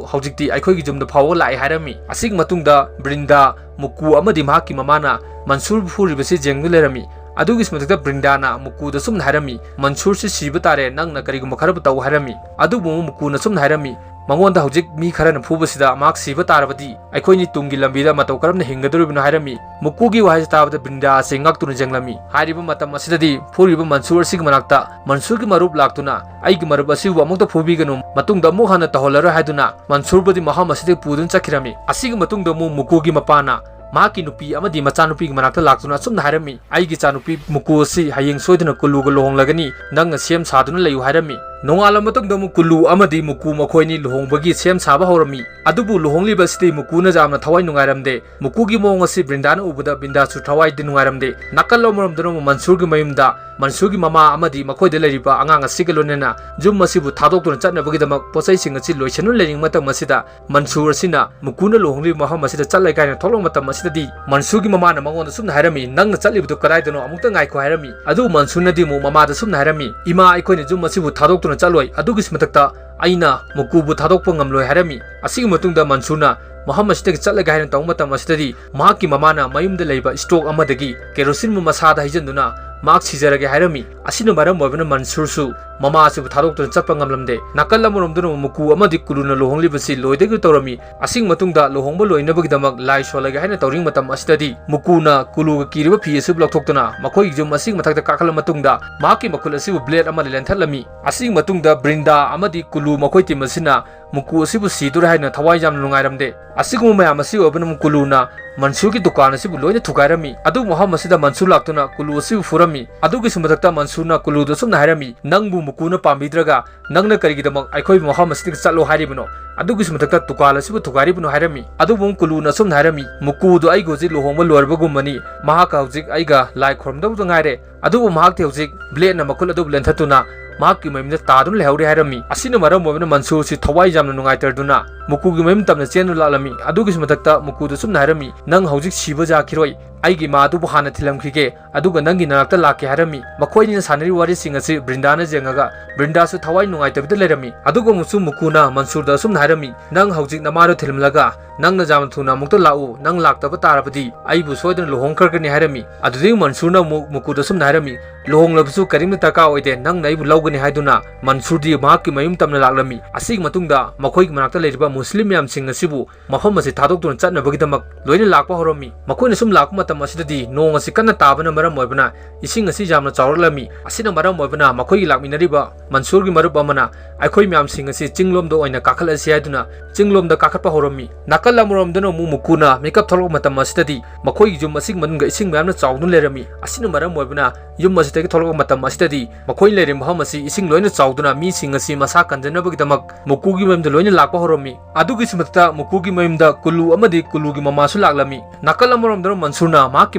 ꯍꯧꯖꯤꯛꯇꯤ ꯑꯩꯈꯣꯏꯒꯤ ꯌꯨꯝꯗ ꯐꯥꯎꯕ ꯂꯥꯛꯑꯦ" ꯍꯥꯏꯔꯝꯃꯤ꯫ ꯑꯁꯤꯒꯤ ꯃꯇꯨꯡꯗ ꯕ꯭ꯔꯤꯟꯗꯥ, ꯃꯨꯀꯨ ꯑꯃꯗꯤ ꯃꯍꯥꯛꯀꯤ ꯃꯃꯥꯅ ꯃꯟꯁꯨꯔ ꯐꯨꯔꯤꯕꯁꯤ ꯌꯦꯡꯗꯨꯅ ꯂꯩꯔꯝꯃꯤ꯫ ꯑꯗꯨꯒꯤ ꯃꯊꯛꯇ ꯕ꯭ꯔꯤꯟꯗꯥꯅ ꯃꯨꯀꯨꯗ ꯑꯁꯨꯝꯅ ꯍꯥꯏꯔꯝꯃꯤ, "ꯃꯟꯁꯨꯔꯁꯤ ꯁꯤꯕ ꯇꯥꯔꯦ, ꯅꯪꯅ ꯀꯔꯤꯒꯨꯝꯕ ꯈꯔꯕꯨ ꯇꯧ" ꯍꯥꯏꯔꯝꯃꯤ꯫ ꯑꯗꯨꯕꯨ ꯑꯃꯨꯛ ꯃꯨꯀꯨꯅ ꯑꯁꯨꯝꯅ ꯍꯥꯏꯔꯝꯃꯤ, "ꯃꯉꯣꯟꯗ ꯍꯧꯖꯤꯛ ꯃꯤ ꯈꯔꯅ ꯐꯨꯕꯁꯤꯗ ꯃꯍꯥꯛ ꯁꯤꯕ ꯇꯥꯔꯕꯗꯤ ꯑꯩꯈꯣꯏꯅꯤ ꯇꯨꯡꯒꯤ ꯂꯝꯕꯤꯗ ꯃꯇꯧ ꯀꯔꯝꯅ ꯍꯤꯡꯒꯗꯧꯔꯤꯕꯅꯣ?" ꯍꯥꯏꯔꯝꯃꯤ꯫ ꯃꯨꯀꯨꯒꯤ ꯋꯥꯍꯩꯁꯤ ꯇꯥꯕꯗ ꯕ꯭ꯔꯤꯟꯗꯥ ꯑꯁꯤ ꯉꯛꯇꯨꯅ ꯌꯦꯡꯂꯝꯃꯤ꯫ ꯍꯥꯏꯔꯤꯕ ꯃꯇꯝ ꯑꯁꯤꯗꯗꯤ ꯐꯨꯔꯤꯕ ꯃꯟꯁꯨꯔ ꯑꯁꯤꯒꯤ ꯃꯅꯥꯛꯇ ꯃꯟꯁꯨꯔꯒꯤ ꯃꯔꯨꯞ ꯂꯥꯛꯇꯨꯅ, "ꯑꯩꯒꯤ ꯃꯔꯨꯞ ꯑꯁꯤꯕꯨ ꯑꯃꯨꯛꯇ ꯐꯨꯕꯤꯒꯅꯨ, ꯃꯇꯨꯡꯗ ꯑꯃꯨꯛ ꯍꯟꯅ ꯇꯧꯍꯜꯂꯔꯣꯏ" ꯍꯥꯏꯗꯨꯅ ꯃꯟꯁꯨꯔꯕꯨꯗꯤ ꯃꯐꯝ ꯑꯁꯤꯗꯒꯤ ꯄꯨꯗꯨꯅ ꯆꯠꯈꯤꯔꯝꯃꯤ꯫ ꯑꯁꯤꯒꯤ ꯃꯇꯨꯡꯗ ꯑꯃꯨꯛ ꯃꯨꯀꯨꯒꯤ ꯃꯄꯥꯅ ꯃꯍꯥꯛꯀꯤ ꯅꯨꯄꯤ ꯑꯃꯗꯤ ꯃꯆꯥꯅꯨꯄꯤꯒꯤ ꯃꯅꯥꯛꯇ ꯂꯥꯛꯇꯨꯅ ꯑꯁꯨꯝꯅ ꯍꯥꯏꯔꯝꯃꯤ, "ꯑꯩꯒꯤ ꯏꯆꯥꯅꯨꯄꯤ ꯃꯨꯀꯨ ꯑꯁꯤ ꯍꯌꯦꯡ ꯁꯣꯏꯗꯅ ꯀꯨꯂꯨꯒ ꯂꯨꯍꯣꯡꯂꯒꯅꯤ, ꯅꯪꯅ ꯁꯦꯝ ꯁꯥꯗꯨꯅ ꯂꯩꯌꯨ" ꯍꯥꯏꯔꯝꯃꯤ꯫ ꯅꯣꯡꯉꯥꯜꯂꯕ ꯃꯇꯨꯡꯗ ꯑꯃꯨꯛ ꯀꯨꯂꯨ ꯑꯃꯗꯤ ꯃꯨꯀꯨ ꯃꯈꯣꯏꯅꯤ ꯂꯨꯍꯣꯡꯕꯒꯤ ꯁꯦꯝ ꯁꯥꯕ ꯍꯧꯔꯝꯃꯤ꯫ ꯑꯗꯨꯕꯨ ꯂꯨꯍꯣꯡꯂꯤꯕ ꯑꯁꯤꯗꯤ ꯃꯨꯀꯨꯅ ꯌꯥꯝꯅ ꯊꯋꯥꯏ ꯅꯨꯡꯉꯥꯏꯔꯝꯗꯦ꯫ ꯃꯨꯀꯨꯒꯤ ꯃꯑꯣꯡ ꯑꯁꯤ ꯕ꯭ꯔꯤꯟꯗꯥꯅ ꯎꯕꯗ ꯕ꯭ꯔꯤꯟꯗꯥꯁꯨ ꯊꯋꯥꯏꯗꯤ ꯅꯨꯡꯉꯥꯏꯔꯝꯗꯦ꯫ ꯅꯥꯀꯜ ꯑꯃꯔꯣꯝꯗꯅ ꯑꯃꯨꯛ ꯃꯟꯁꯨꯔꯒꯤ ꯃꯌꯨꯝꯗ ꯃꯟꯁꯨꯔꯒꯤ ꯃꯃꯥ ꯑꯃꯗꯤ ꯃꯈꯣꯏꯗ ꯂꯩꯔꯤꯕ ꯑꯉꯥꯡ ꯑꯁꯤꯒ ꯂꯣꯏꯅꯅ ꯌꯨꯝ ꯑꯁꯤꯕꯨ ꯊꯥꯗꯣꯛꯇꯨꯅ ꯆꯠꯅꯕꯒꯤꯗꯃꯛ ꯄꯣꯠꯆꯩꯁꯤꯡ ꯑꯁꯤ ꯂꯣꯏꯁꯤꯟꯗꯨꯅ ꯂꯩꯔꯤꯉꯩ ꯃꯇꯝ ꯑꯁꯤꯗ ꯃꯟꯁꯨꯔ ꯑꯁꯤꯅ ꯃꯨꯀꯨꯅ ꯂꯨꯍꯣꯡꯂꯤꯕ ꯃꯐꯝ ꯑꯁꯤꯗ ꯆꯠꯂꯒꯦ ꯍꯥꯏꯅ ꯊꯣꯛꯂꯛꯄ ꯃꯇꯝ ꯑꯁꯤꯗꯗꯤ ꯃꯟꯁꯨꯔꯒꯤ ꯃꯃꯥꯅ ꯃꯉꯣꯟꯗ ꯁꯨꯝꯅ ꯍꯥꯏꯔꯝꯃꯤ, "ꯅꯪꯅ ꯆꯠꯂꯤꯕꯗꯨ ꯀꯗꯥꯏꯗꯅꯣ? ꯑꯃꯨꯛꯇ ꯉꯥꯏꯈꯣ" ꯍꯥꯏꯔꯝꯃꯤ꯫ ꯑꯗꯨꯕꯨ ꯃꯟꯁꯨꯔꯅꯗꯤ ꯑꯃꯨꯛ ꯃꯃꯥꯗ ꯁꯨꯝꯅ ꯍꯥꯏꯔꯝꯃꯤ, "ꯏꯃꯥ, ꯑꯩꯈꯣꯏꯅ ꯌꯨꯝ ꯑꯁꯤꯕꯨ ꯊꯥꯗꯣꯛꯇꯨꯅ ꯆꯠꯂꯣꯏ, ꯑꯗꯨꯒꯤꯁꯨ ꯃꯊꯛꯇ ꯑꯩꯅ ꯃꯨꯀꯨꯕꯨ ꯊꯥꯗꯣꯛꯄ ꯉꯝꯂꯣꯏ" ꯍꯥꯏꯔꯝꯃꯤ꯫ ꯑꯁꯤꯒꯤ ꯃꯇꯨꯡꯗ ꯃꯟꯁꯨꯔꯅ ꯃꯐꯝ ꯑꯁꯤꯗꯒꯤ ꯆꯠꯂꯒꯦ ꯍꯥꯏꯅ ꯇꯧꯕ ꯃꯇꯝ ꯑꯁꯤꯗꯗꯤ ꯃꯍꯥꯛꯀꯤ ꯃꯃꯥꯅ ꯃꯌꯨꯝꯗ ꯂꯩꯕ ꯁ꯭ꯇꯣꯛ ꯑꯃꯗꯒꯤ ꯀꯦꯔꯣꯁꯤꯟꯕꯨ ꯃꯁꯥꯗ ꯍꯩꯖꯤꯟꯗꯨꯅ ꯃꯍꯥꯛ ꯁꯤꯖꯔꯒꯦ ꯍꯥꯏꯔꯝꯃꯤ꯫ ꯑꯁꯤꯅ ꯃꯔꯝ ꯑꯣꯏꯕꯅ ꯃꯟꯁꯨꯔꯁꯨ ꯃꯃꯥ ꯑꯁꯤꯕꯨ ꯊꯥꯗꯣꯛꯇꯨꯅ ꯆꯠꯄ ꯉꯝꯂꯝꯗꯦ꯫ ꯅꯥꯀꯜ ꯑꯃꯔꯣꯝꯗꯅ ꯃꯨꯀꯨ ꯑꯃꯗꯤ ꯀꯨꯂꯨꯅ ꯂꯨꯍꯣꯡꯂꯤꯕꯁꯤ ꯂꯣꯏꯗꯒꯤ ꯇꯧꯔꯝꯃꯤ꯫ ꯑꯁꯤꯒꯤ ꯃꯇꯨꯡꯗ ꯂꯨꯍꯣꯡꯕ ꯂꯣꯏꯅꯕꯒꯤꯗꯃꯛ ꯂꯥꯏ ꯁꯣꯜꯂꯒꯦ ꯍꯥꯏꯅ ꯇꯧꯔꯤꯉꯩ ꯃꯇꯝ ꯑꯁꯤꯗꯗꯤ ꯃꯨꯀꯨꯅ ꯀꯨꯂꯨꯒ ꯀꯤꯔꯤꯕ ꯐꯤ ꯑꯁꯤꯕꯨ ꯂꯧꯊꯣꯛꯇꯨꯅ ꯃꯈꯣꯏꯒꯤ ꯌꯨꯝ ꯑꯁꯤꯒꯤ ꯃꯊꯛꯇ ꯀꯥꯈꯠꯂ ꯃꯇꯨꯡꯗ ꯃꯍꯥꯛꯀꯤ ꯃꯈꯨꯠ ꯑꯁꯤꯕꯨ ꯕ꯭ꯂꯦꯗ ꯑꯃꯅ ꯂꯦꯟꯊꯠꯂꯝꯃꯤ꯫ ꯑꯁꯤꯒꯤ ꯃꯇꯨꯡꯗ ꯕ꯭ꯔꯤꯟꯗꯥ ꯑꯃꯗꯤ ꯀꯨꯂꯨ ꯃꯈꯣꯏ ꯇꯤꯝ ꯑꯁꯤꯅ ꯃꯨꯀꯨ ꯑꯁꯤꯕꯨ ꯁꯤꯗꯣꯔꯦ ꯍꯥꯏꯅ ꯊꯋꯥꯏ ꯌꯥꯝꯅ ꯅꯨꯡꯉꯥꯏꯔꯝꯗꯦ꯫ ꯑꯁꯤꯒꯨꯝꯕ ꯃꯌꯥꯝ ꯑꯁꯤ ꯑꯣꯏꯕꯅ ꯀꯨꯂꯨꯅ ꯃꯟꯁꯨꯔꯒꯤ ꯗꯨꯀꯥꯟ ꯑꯁꯤꯕꯨ ꯂꯣꯏꯅ ꯊꯨꯒꯥꯏꯔꯝꯃꯤ꯫ ꯑꯗꯨꯕꯨ ꯃꯐꯝ ꯑꯁꯤꯗ ꯃꯟꯁꯨꯔ ꯂꯥꯛꯇꯨꯅ ꯀꯨꯂꯨ ꯑꯁꯤꯕꯨ ꯐꯨꯔꯝꯃꯤ꯫ ꯑꯗꯨꯒꯤꯁꯨ ꯃꯊꯛꯇ ꯃꯟꯁꯨꯔꯅ ꯀꯨꯂꯨꯗ ꯑꯁꯨꯝꯅ ꯍꯥꯏꯔꯝꯃꯤ, "ꯅꯪꯕꯨ ꯃꯨꯀꯨꯅ ꯄꯥꯝꯕꯤꯗ꯭ꯔꯒ ꯅꯪꯅ ꯀꯔꯤꯒꯤꯗꯃꯛ ꯑꯩꯈꯣꯏꯕꯨ ꯃꯐꯝ ꯑꯁꯤꯗꯒꯤ ꯆꯠꯂꯣ ꯍꯥꯏꯔꯤꯕꯅꯣ? ꯑꯗꯨꯒꯤꯁꯨ ꯃꯊꯛꯇ ꯗꯨꯀꯥꯟ ꯑꯁꯤꯕꯨ ꯊꯨꯒꯥꯏꯔꯤꯕꯅꯣ?" ꯍꯥꯏꯔꯝꯃꯤ꯫ ꯑꯗꯨꯕꯨ ꯀꯨꯂꯨꯅ ꯑꯁꯨꯝꯅ ꯍꯥꯏꯔꯝꯃꯤ, "ꯃꯨꯀꯨꯗꯨ ꯑꯩꯒ ꯍꯧꯖꯤꯛ ꯂꯨꯍꯣꯡꯕ ꯂꯣꯏꯔꯕꯒꯨꯝꯕꯅꯤ꯫ ꯃꯍꯥꯛꯀ ꯍꯧꯖꯤꯛ ꯑꯩꯒ ꯂꯥꯏ ꯈꯨꯔꯨꯝꯗꯧꯗ ꯉꯥꯏꯔꯦ꯫ ꯑꯗꯨꯕꯨ ꯃꯍꯥꯛꯇꯤ ꯍꯧꯖꯤꯛ ꯕ꯭ꯂꯦꯗꯅ ꯃꯈꯨꯠ ꯑꯗꯨꯕꯨ ꯂꯦꯟꯊꯠꯇꯨꯅ ꯃꯍꯥꯛꯀꯤ ꯃꯌꯨꯝꯗ ꯇꯥꯗꯨꯅ ꯂꯩꯍꯧꯔꯦ ꯍꯥꯏꯔꯝꯃꯤ꯫ ꯑꯁꯤꯅ ꯃꯔꯝ ꯑꯣꯏꯕꯅ ꯃꯟꯁꯨꯔꯁꯤ ꯊꯋꯥꯏ ꯌꯥꯝꯅ ꯅꯨꯡꯉꯥꯏꯇꯗꯨꯅ ꯃꯨꯀꯨꯒꯤ ꯃꯌꯨꯝ ꯇꯝꯅ ꯆꯦꯟꯗꯨꯅ ꯂꯥꯛꯂꯝꯃꯤ꯫ ꯑꯗꯨꯒꯤꯁꯨ ꯃꯊꯛꯇ ꯃꯨꯀꯨꯗ ꯁꯨꯝꯅ ꯍꯥꯏꯔꯝꯃꯤ, "ꯅꯪ ꯍꯧꯖꯤꯛ ꯁꯤꯕ ꯌꯥꯈꯤꯔꯣꯏ, ꯑꯩꯒꯤ ꯏꯃꯥ ꯑꯗꯨꯕꯨ ꯍꯥꯟꯅ ꯊꯤꯜꯂꯝꯈꯤꯒꯦ, ꯑꯗꯨꯒ ꯅꯪꯒꯤ ꯅꯅꯥꯛꯇ ꯂꯥꯛꯀꯦ" ꯍꯥꯏꯔꯝꯃꯤ꯫ ꯃꯈꯣꯏ ꯑꯅꯤꯅ ꯁꯥꯟꯅꯔꯤꯕ ꯋꯥꯔꯤꯁꯤꯡ ꯑꯁꯤ ꯕ꯭ꯔꯤꯟꯗꯥꯅ ꯌꯦꯡꯉꯒ ꯕ꯭ꯔꯤꯟꯗꯥꯁꯨ ꯊꯋꯥꯏ ꯅꯨꯡꯉꯥꯏꯇꯕꯤꯗ ꯂꯩꯔꯝꯃꯤ꯫ ꯑꯗꯨꯒ ꯑꯃꯨꯛꯁꯨ ꯃꯨꯀꯨꯅ ꯃꯟꯁꯨꯔꯗ ꯑꯁꯨꯝꯅ ꯍꯥꯏꯔꯝꯃꯤ, "ꯅꯪ ꯍꯧꯖꯤꯛ ꯅꯃꯥꯗꯣ ꯊꯤꯜꯂꯝꯂꯒ ꯅꯪꯅ ꯌꯥꯝꯅ ꯊꯨꯅ ꯑꯃꯨꯛꯇ ꯂꯥꯛꯎ, ꯅꯪ ꯂꯥꯛꯇꯕ ꯇꯥꯔꯕꯗꯤ ꯑꯩꯕꯨ ꯁꯣꯏꯗꯅ ꯂꯨꯍꯣꯡꯈ꯭ꯔꯒꯅꯤ" ꯍꯥꯏꯔꯝꯃꯤ꯫ ꯑꯗꯨꯗꯒꯤ ꯃꯟꯁꯨꯔꯅ ꯑꯃꯨꯛ ꯃꯨꯀꯨꯗ ꯑꯁꯨꯝꯅ ꯍꯥꯏꯔꯝꯃꯤ, "ꯂꯨꯍꯣꯡꯂꯕꯁꯨ ꯀꯔꯤꯝꯇ ꯗꯔꯀꯥꯔ ꯑꯣꯏꯗꯦ, ꯅꯪꯅ ꯑꯩꯕꯨ ꯂꯧꯒꯅꯤ" ꯍꯥꯏꯗꯨꯅ ꯃꯟꯁꯨꯔꯗꯤ ꯃꯍꯥꯛꯀꯤ ꯃꯌꯨꯝ ꯇꯝꯅ ꯂꯥꯛꯂꯝꯃꯤ꯫ ꯑꯁꯤꯒꯤ ꯃꯇꯨꯡꯗ ꯃꯈꯣꯏꯒꯤ ꯃꯅꯥꯛꯇ ꯂꯩꯔꯤꯕ ꯃꯨꯁꯂꯤꯝ ꯃꯌꯥꯝꯁꯤꯡ ꯑꯁꯤꯕꯨ ꯃꯐꯝ ꯑꯁꯤ ꯊꯥꯗꯣꯛꯇꯨꯅ ꯆꯠꯅꯕꯒꯤꯗꯃꯛ ꯂꯣꯏꯅ ꯂꯥꯛꯄ ꯍꯧꯔꯝꯃꯤ꯫ ꯃꯈꯣꯏꯅ ꯁꯨꯝ ꯂꯥꯛꯄ ꯃꯇꯝ ꯑꯁꯤꯗꯗꯤ ꯅꯣꯡ ꯑꯁꯤ ꯀꯟꯅ ꯇꯥꯕꯅ ꯃꯔꯝ ꯑꯣꯏꯕꯅ ꯏꯁꯤꯡ ꯑꯁꯤ ꯌꯥꯝꯅ ꯆꯥꯎꯔꯛꯂꯝꯃꯤ꯫ ꯑꯁꯤꯅ ꯃꯔꯝ ꯑꯣꯏꯕꯅ ꯃꯈꯣꯏꯒꯤ ꯂꯥꯛꯃꯤꯟꯅꯔꯤꯕ ꯃꯟꯁꯨꯔꯒꯤ ꯃꯔꯨꯞ ꯑꯃꯅ ꯑꯩꯈꯣꯏ ꯃꯌꯥꯝꯁꯤꯡ ꯑꯁꯤ ꯆꯤꯡꯂꯣꯝꯗ ꯑꯣꯏꯅ ꯀꯥꯈꯠꯂꯁꯤ ꯍꯥꯏꯗꯨꯅ ꯆꯤꯡꯂꯣꯝꯗ ꯀꯥꯈꯠꯄ ꯍꯧꯔꯝꯃꯤ꯫ ꯅꯥꯀꯜ ꯑꯃꯔꯣꯝꯗꯅ ꯑꯃꯨꯛ ꯃꯨꯀꯨꯅ ꯃꯤꯀꯞ ꯊꯣꯛꯂꯛꯄ ꯃꯇꯝ ꯑꯁꯤꯗꯗꯤ ꯃꯈꯣꯏꯒꯤ ꯌꯨꯝ ꯑꯁꯤꯒꯤ ꯃꯅꯨꯡꯗ ꯏꯁꯤꯡ ꯃꯌꯥꯝꯅ ꯆꯥꯎꯗꯨꯅ ꯂꯩꯔꯝꯃꯤ꯫ ꯑꯁꯤꯅ ꯃꯔꯝ ꯑꯣꯏꯕꯅ ꯌꯨꯝ ꯑꯁꯤꯗꯒꯤ ꯊꯣꯛꯂꯛꯄ ꯃꯇꯝ ꯑꯁꯤꯗꯗꯤ ꯃꯈꯣꯏꯅ ꯂꯩꯔꯤꯕ ꯃꯐꯝ ꯑꯁꯤ ꯏꯁꯤꯡ ꯂꯣꯏꯅ ꯆꯥꯎꯗꯨꯅ ꯃꯤꯁꯤꯡ ꯑꯁꯤ ꯃꯁꯥ ꯀꯟꯖꯅꯕꯒꯤꯗꯃꯛ ꯃꯨꯀꯨꯒꯤ ꯃꯌꯨꯝꯗ ꯂꯣꯏꯅ ꯂꯥꯛꯄ ꯍꯧꯔꯝꯃꯤ꯫ ꯑꯗꯨꯒꯤꯁꯨ ꯃꯊꯛꯇ ꯃꯨꯀꯨꯒꯤ ꯃꯌꯨꯝꯗ ꯀꯨꯂꯨ ꯑꯃꯗꯤ ꯀꯨꯂꯨꯒꯤ ꯃꯃꯥꯁꯨ ꯂꯥꯛꯂꯝꯃꯤ꯫ ꯅꯥꯀꯜ ꯑꯃꯔꯣꯝꯗꯅ ꯃꯟꯁꯨꯔꯅ ꯃꯍꯥꯛꯀꯤ